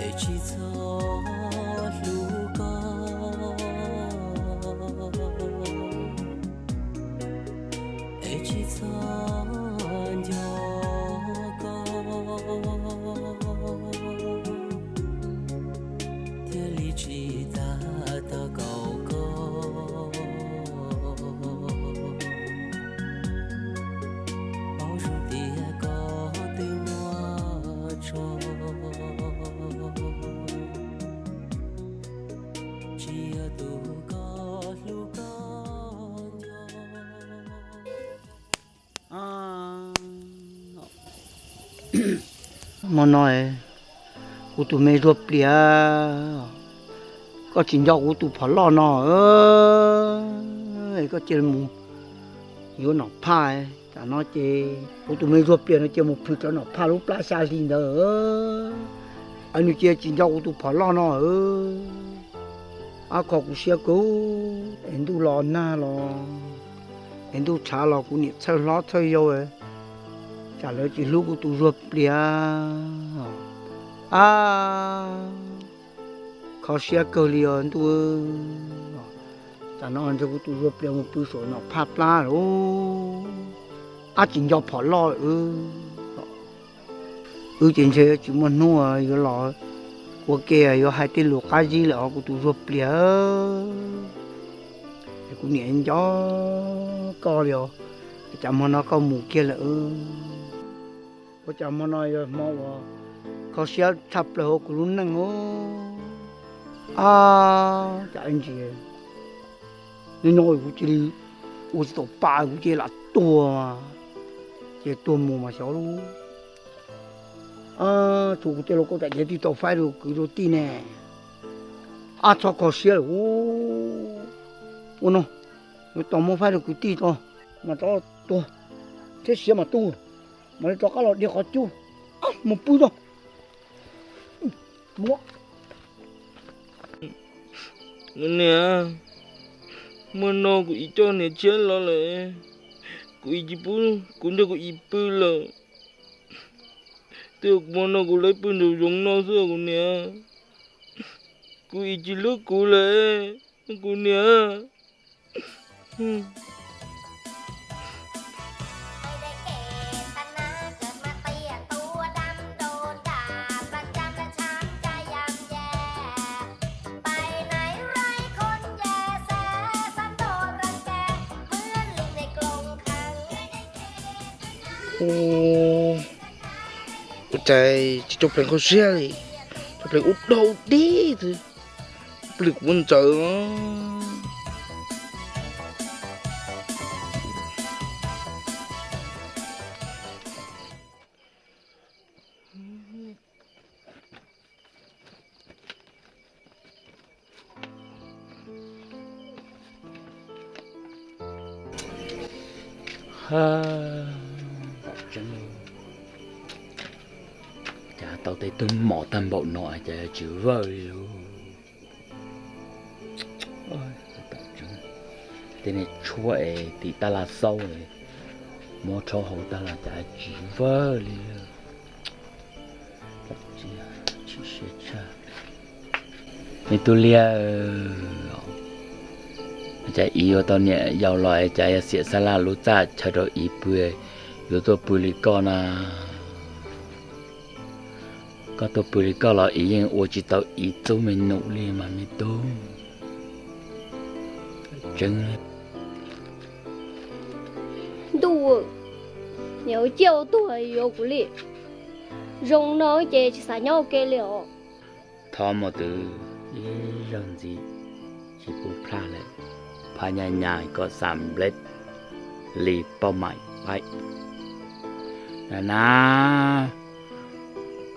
Es tsis txhob hlub koj, es tsis txhob nco koj, thiaj li tsis tas tog kaum koj. Paub zoo tias koj twb muaj tso, tsis yog tus koj hlub koj nco. Hmo no kuv tus me zuag plias, koj tsis nco kuv tus phom loj no, koj cia mus yuav nom phaj. Tam no ces kuv tus me zuag plias no cia mus phwj cov nom phaj lub plab xya hli ntawd, nws cia tsis nco kuv tus phom loj no. Ab, kho kuv siab kawg, es ntuj los nag los, es ntuj tshav los kuv niam txhawj hlob txhawj yau, tsam lawv tsis hlub kuv tus zuag plias. Ab, kho siab kawg li os ntuj. Tam no ntshe kuv tus zuag plias mus pw saum nom phaj plab lawm, ab tsis nco phom loj. Wb ces ntshe tsis muaj hnub yuav los ua ke yuav hais tej lus qab zib lawm os kuv tus zuag plias. Es kuv niam nco koj li os, cas hmo no koj mus kiag lawm. Ua cas hmo no yog hmo uas kho siab tshaj plaws hauv kuv lub neej os. Ab, cas ib ntsis nyob nyob kuv cia li ua tsis tau pa, kuv cia li lam tuag, ces tuag mus mas xyov lub. Tsuas kuv tej lus koj tam cia tij tau faib rau kwv rau tij ne. Ab, txhob kho siab lawm. Ua no, yuav tau muab faib rau kwv tij tso, mas tso tuag thiab siav mas tu, mam li rov qab los dhia qhov cub. Ab, mus pw tso. Kuv niam, hmo no kuv txiv coj niam tshiab los lawm, kuv txiv tsis pub kuv nrog kuv txiv pw lawm. Twb hmo no kuv lawv pw nraum zoov no xwb kuv niam, kuv txiv tsis hlub kuv lawm kuv niam. Ua cas tsis tau pleev kho siab li, tau pleev ub dau dib xwb, pleev kuv ntxawm. Cas tau tej tug mos tag npaum no cas tsis vawj li lawm. Tej niag tshuaj es tim tab laj xaub, muab rhaub hau tag los cas tsis vawj li. Chim siab tshaj. Me tub liab, cas iv yuav tau niam yau los cas yog xiam xab laj lub txaj chaw rau iv pw, yuav tuaj pw li koj na. Koj tuaj pw li koj los iv yeej ua tsis tau iv txub me num li mas me tub. Tseeb. Ntuj, niam ua ciaj ua tuag yuav kuv li. Zoo no ces tsis xav nyob ua ke li os. Thov mus twv ib zaug ntxiv, tsis pub plaj lawm, phaj nyaj nyas kom xam nplej li pauj maim paib. Na na,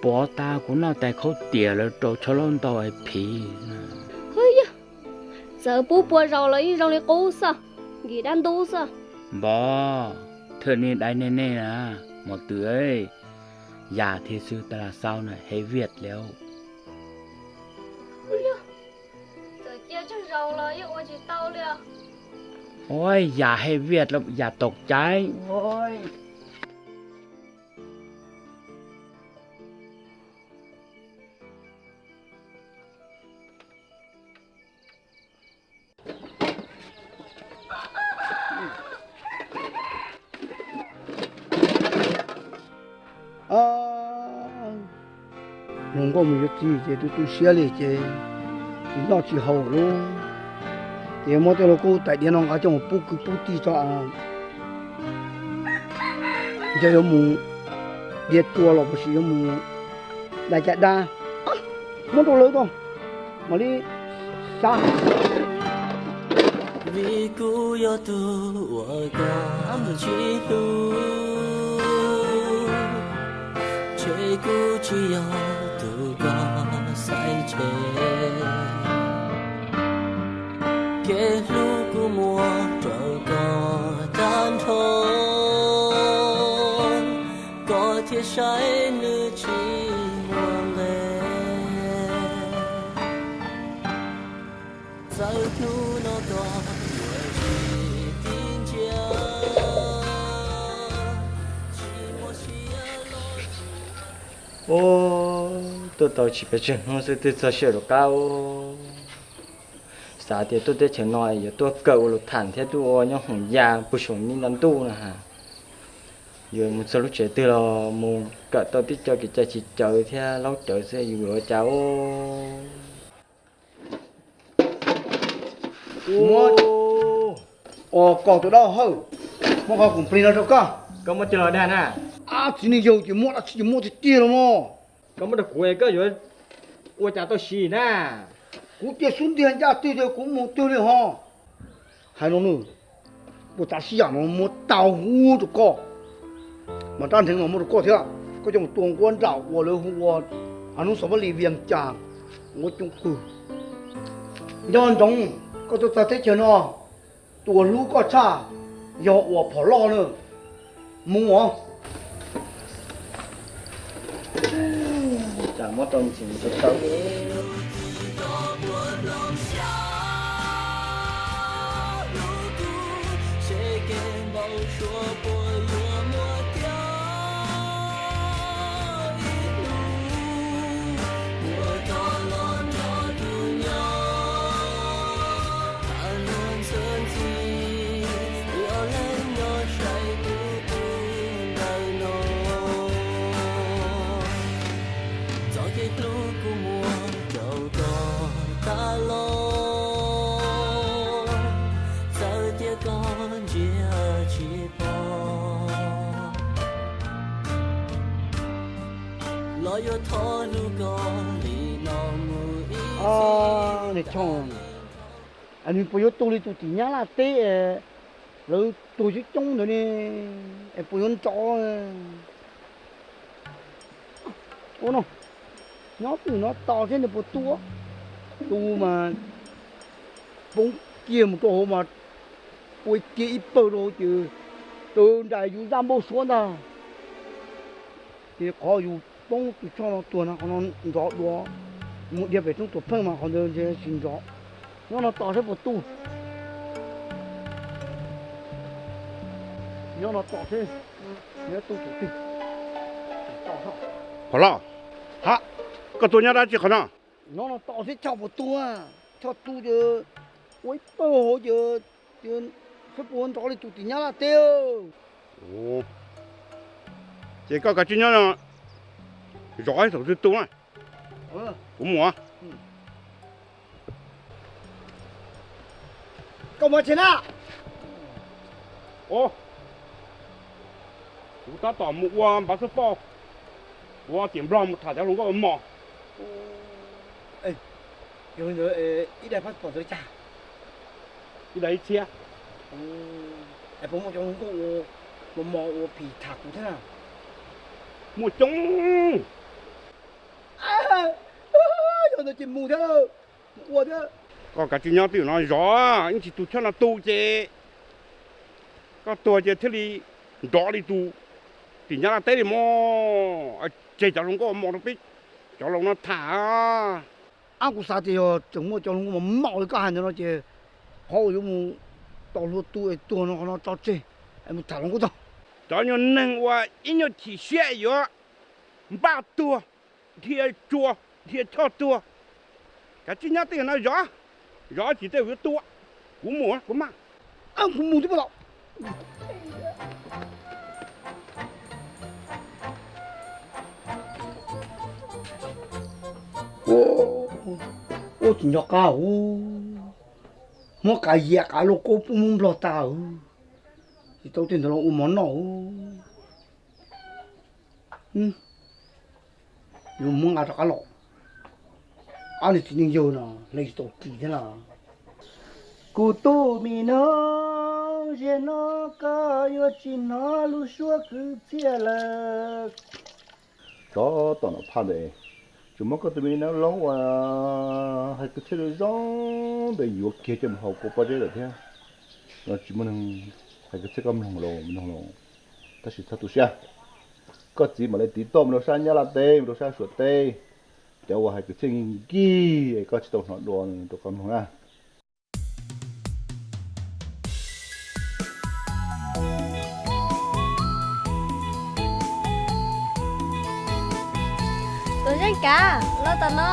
pov tas kuv noj tais khaub tias lawv rau tsho laub ntau es phiv. Txawm pub pua zaus los ib zoo li qub xwb, nkim dab ntub xwb. Npov, thwj niag dai nej nej na, mus twv, yam thiaj xwb tab laj xaub na, he viaj li. Txawm cia tsawg zaus los yeej ua tsis tau li os. Ua yam he viaj, yam tau caiv. Koj mus yuav txiv ces tu tu siab li ces tsis noj tsis haus lub, ces muab tej lauj kaub tais diav no nqa coj mus pub kwv pub tij tso. Ntshe yuav mus diav tsua los puas sis yuav mus dai caj dab, muab rau lawv tau mam li xav. Vim kuv yog tus uas koj tsis hlub, ces kuv tsis yog tus koj xaiv tseg. Kev hlub kuv muab rau koj tag nrho, koj thiaj saib nws tsis muaj nqis. Txawm hnub no koj yuav tsis ntsia, tsis muaj siab los. Ub, tuaj tau tsis pes tsawg hnub xwb twb txog sij hawm rov qab. Xav tias tuaj teb chaws no yuav tuaj kawm ua lus tham thiab tuaj ua nyob hoom ya puag saum mi nta ntuj no ha. Yuav mus txog lub tsev twg los mus kawm tau tib co kev cai tsis cawv thiab laub cawv xwb yuav ua cas ub. Ua, koj tus dab hawj, muab qhov koom plig no rau koj. Koj muab coj los dag na. Ab, txiv neej yawg ces muaj dab tsi ces muab tiag tiag los mog. Koj muab rau kuv es koj yuav ua cas tau siv na. Kuv cia xub ntiag ncaj twg ces kuv mus twg li ho. Hais no nws, puas tsav sib yam no muab tau huv rau koj, mas rab hneev no muab rau koj thiab. Koj coj mus tua nquab nram uas lawv hu ua hnub xov pab li Vias Cas, nquab coob kawg. Nco ntsoov, koj tuaj txog teb chaws no, tus uas hlub koj tshaj yog uas phom loj na. Mus os. Cas muab tau ntxim tsis tau. Txoj kev hlub kuv muab rau koj tas los, txawm tias koj ntsia tsis pom, los yuav thov hlub koj li no mus ib txhis. Nws puas yuav tu li tus tim Nyab Laj teb lawv tuag coob coob ntawd ne? Es puas yuav nrov? Ua no, nyob twj ywm no tos seb nws puas tu. Tu mas poob kiag mus rau hauv mas ua kiag ib pawg rau hauv ces tawv nrais yus zaj npauj suav ntag. Ces qhov yus poob tus choj no tuag no qhov no nrov dua, mus dhia pem roob Tuam Pheej mas qhov ntawd ntshe tsis nrov. Nyob no tos seb puas tu. Nyob no tos seb, nyob tu tus twg. Phom Loj, ha, koj tuaj nyob dab tsi qhov no? Nyob no tos seb choj puas tu, choj tu ces ua ib pawg hauv ces seb puas nrov li tus tim Nyab Laj teb. Ces koj kav tsij nyob no zov ib thaum twg tu na, kuv mus. Koj mus tsev na. Kuv tab tom mus ua npav xub poj, ua tim Nplog mus tham cov hluas nkauj ua mos. Yog li ntawd ib daim passport ntawd li cas? Ib daim ib txhiab. Es puas muaj cov hluas nkauj ua mos mos ua phim tham kuv thiab na? Muaj coob. Yog ntawd ces mus thiab, mus ua thiab. Koj kav tsij nyob twj ywm no zov, yeej tsis tu choj no tu ces koj tuag ces thiaj li nrov li tus tim Nyab Laj teb li mog. Tseg cov hluas nkauj ua mos rau peb cov laus no tham. Ab, kuv xav tias yog tseem muaj cov hluas nkauj mos mos li koj hais ntawd no ces qhov uas yuav mus tos hlua tu es tuag no qhov no tso tseg, es mus tham hluas nkauj txog. Cov nyuag neeg uas ib nyuag chim siab yuav npaj tuag, dhia tsua, dhia choj tuag, kav tsij nyob twj ywm no zov, zov tsis tej yuav tu. Kuv mus, kuv maj. Kuv mus twb pas los. Ua tsis nco qab, muab qav yias qav luaj kub pub Hmoob Nplog tag, tsis tau tej ntawd los ua mov noj. Yuav muab nqa rov qab los, ob niag txiv neej yawg no hle tsis tau kis thiab los. Kuv tus me noob, zaum no koj yuav tsis hnov lub suab kwv txhiaj lawm. Tsov tom no phaj ntawd, tseem muab koj tus me noob loob uas hais kwv txhiaj zoo zoo ntawd yuav kiag coj mus hau kua pob zeb lawm thiab. No tsis muaj neeg hais kwv txhiaj koj mloog los mloog los, tab sis txhob tu siab. Koj txiv mam li tiv toj mus rau sab Nyab Laj teb, mus rau sab Suav teb, cov uas hais kwv txhiaj nkig nkig es koj tsis tau hnov dua rau koj mloog na. Tus Zeej Kav, los tom no.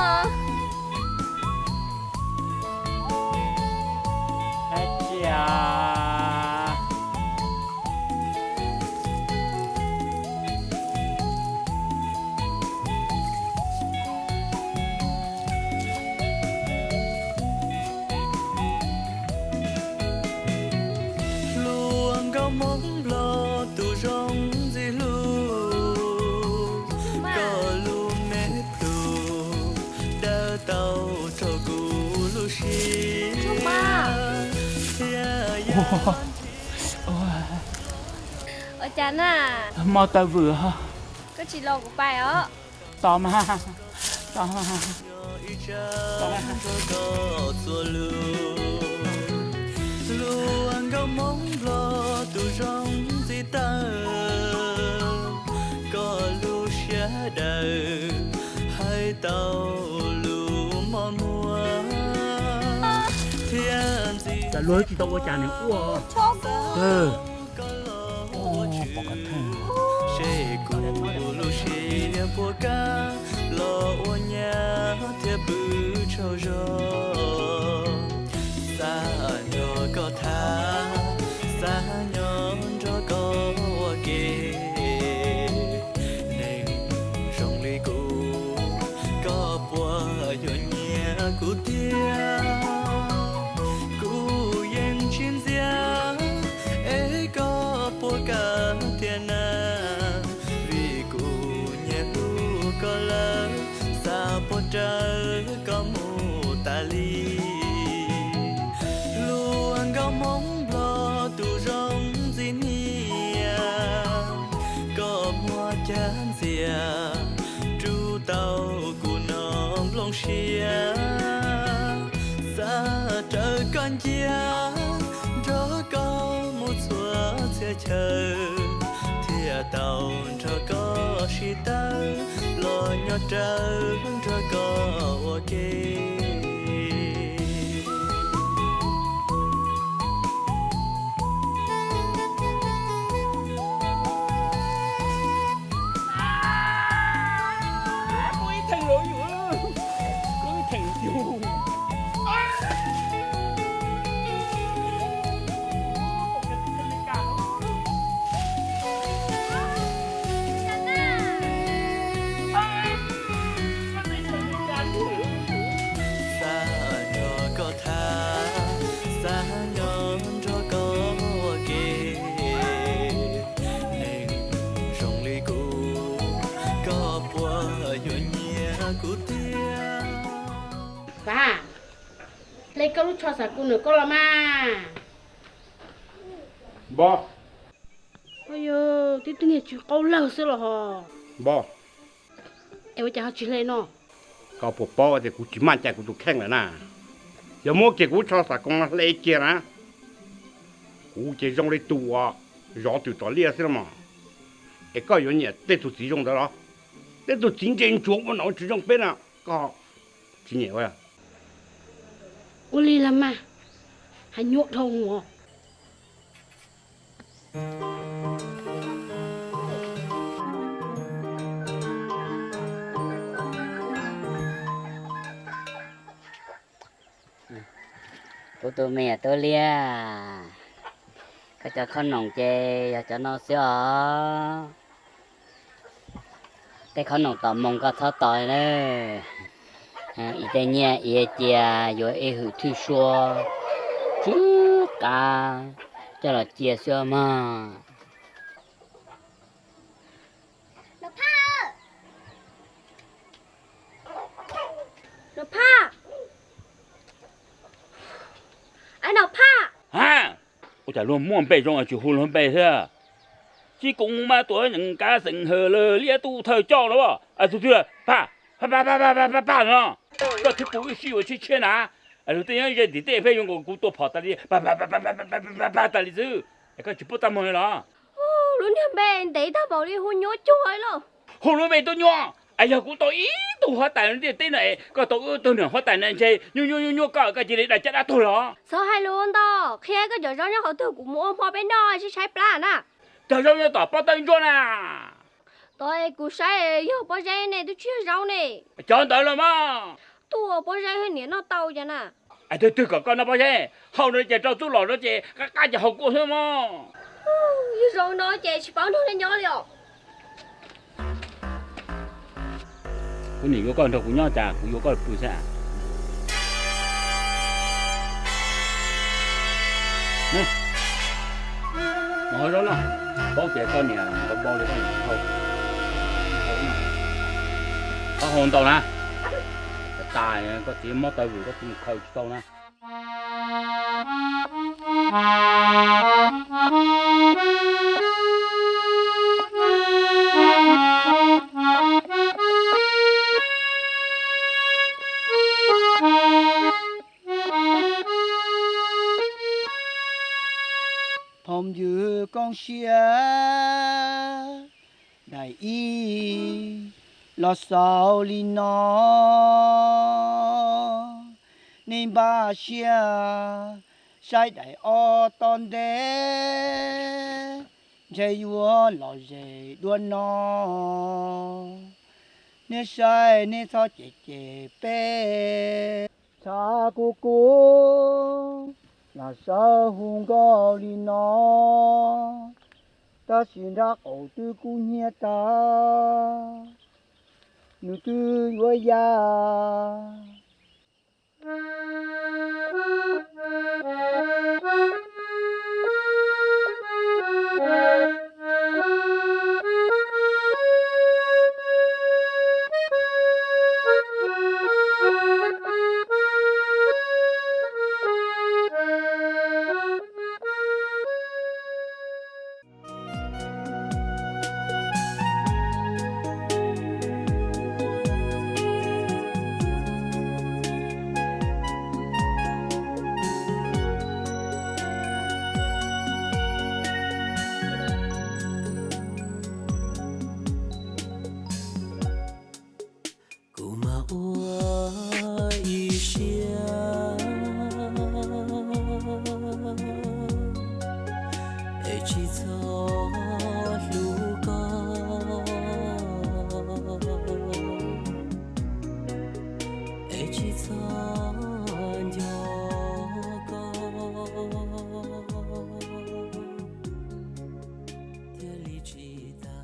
Hluas nkauj Hmoob Nplog tus zoo ntxim hlub, koj lub me plhu daws tau rau kuv lub siab thiab yam. Ua cas na? Mob taw vwm. Koj tsis los kuv pais os. Tos mas, tos mas. Hluas nkauj Hmoob Nplog tus zoo ntxim tawv, koj lub siab daws hais tau lus mos muag thiab ntxim. Cas luag tsis tau ua cas nws ua. Seb kuv lub siab puas kam los ua nyab thiab pw tsaug zog. Xav nrog koj tham, xav nyob nrog koj ua ke. Neeg zoo li kuv, koj puas yuav nyiam kuv tiag? Kuv yeej tsis ntxias, es koj puas kam tiag na? Vim kuv nyiam hlub koj lawm, xav puas raws koj mus tas li. Hluas nkauj Hmoob Nplog tus zoo ntxim hniav, koj muag cag ntxias rub tau kuv noj nplooj siab. Xav raws koj ncia, nrog koj mus txhua txhia chaw, thiaj tau nrog koj sib tawm, los nyob rawv nrog koj ua ke. Xav nrog koj tham, xav nyob nrog koj ua ke. Neeg zoo li kuv, koj puas yuav nyiam kuv tiag? Fav, hle koj lub tsho xav kuv nws koj los mas. Npog. Yog, tib tug niag tsw qaub lawg xwb los hos. Npog. Es ua cas ho tsis hle no? Koj puas paub tias kuv tsis maj cai kuv tus kheej lawm na? Yog muab kiag kuv tsho xav koo hle kiag na, kuv ces zoo li tus uas zov twm tom liaj xwb los mas. Es koj yuav nyiam tej tug txiv zoo ntawd los? Tej tug txiv ntse ntsuav ua nom ua tswv zoo peb na, koj tsis nyiam ua. Ua li los mas, hais nyuaj dhau mus. Kuv tus me nyuam tub liab, koj cov khob noom ces yog cov no xwb os. Tej khob noom tom moos koj txhob tos na. Ib tej nyiaj ib cia yuav ib hwm thwj suab tsw qab coj los cia xwb mog. Nom Phaj! Nom Phaj! Ai, Nom Phaj! Ha! Ua cas luag muaj npe zoo tsis hu luag npe thiab? Tsis koom mas tuav nyeem kab xeem hawm lawm liab tub thawj coj no. Tus twg? Phaj, Phaj, Phaj, Phaj, Phaj, Phaj no. Koj thiab kuv wb sib yuav tshiab tshiab na. Luag tej nyob ze tim tej pheej yuav nkaus kuv tua phom tas li, Phaj, Phaj, Phaj tas li xwb. Es koj tsis paub txaj muag li los? Lub niag npe ntev tag npaum li hu nyuaj cuag li lauj. Hu lub npe tuaj nyuaj, es yog kuv tau ib tug huab tais ntiaj teb no es koj tau wb tug niag huab tais na ntshe nyuaj nyuaj nyuaj nyuaj koj, koj cia li da caj dab tuag los. Txhob hais lus ntau, qhia koj cov zaub nyob qhov twg kuv mus ua hmo peb noj sib tshaib plab na. Cov zaub nyob tom pob tawb ntsuab na. Tod kuv saib yog pob zeb ne, twb tsis yog zaub ne. Cov ntawd los mas. Tuaj pob zeb niam noj tau cas na. Twg twg kom koj noj pob zeb? Haus no ces rau txuj lom no ces qab qab ces haus kua xwb mog. Yog zaum no ces tsis paub nrog nej nyob li os. Kuv niam yuav koj nrog kuv nyob cas kuv yuav koj pw xwb. Mus hau zaub noj, paub tias koj niam npau npau li koj niam hau. Koj hau ntau na, tas koj txiv mob taw vwm koj txiv mus khaws tsis tau na. Phooj ywg koob siab, daim ib los xaus li no, nej npaj siab saib daim ob tom ntej, ntshe yuav lom zem dua no, nej saib nej txhob cem cem peb. Tshav kub kub los sawv hu nkauj li no, tab sis nrab qaum twb kub hnyiab tag, nws twb yuav ya. Kuv mas ua ib siab es tsis txhob hlub koj, es tsis txhob nco koj, thiaj li tsis tas.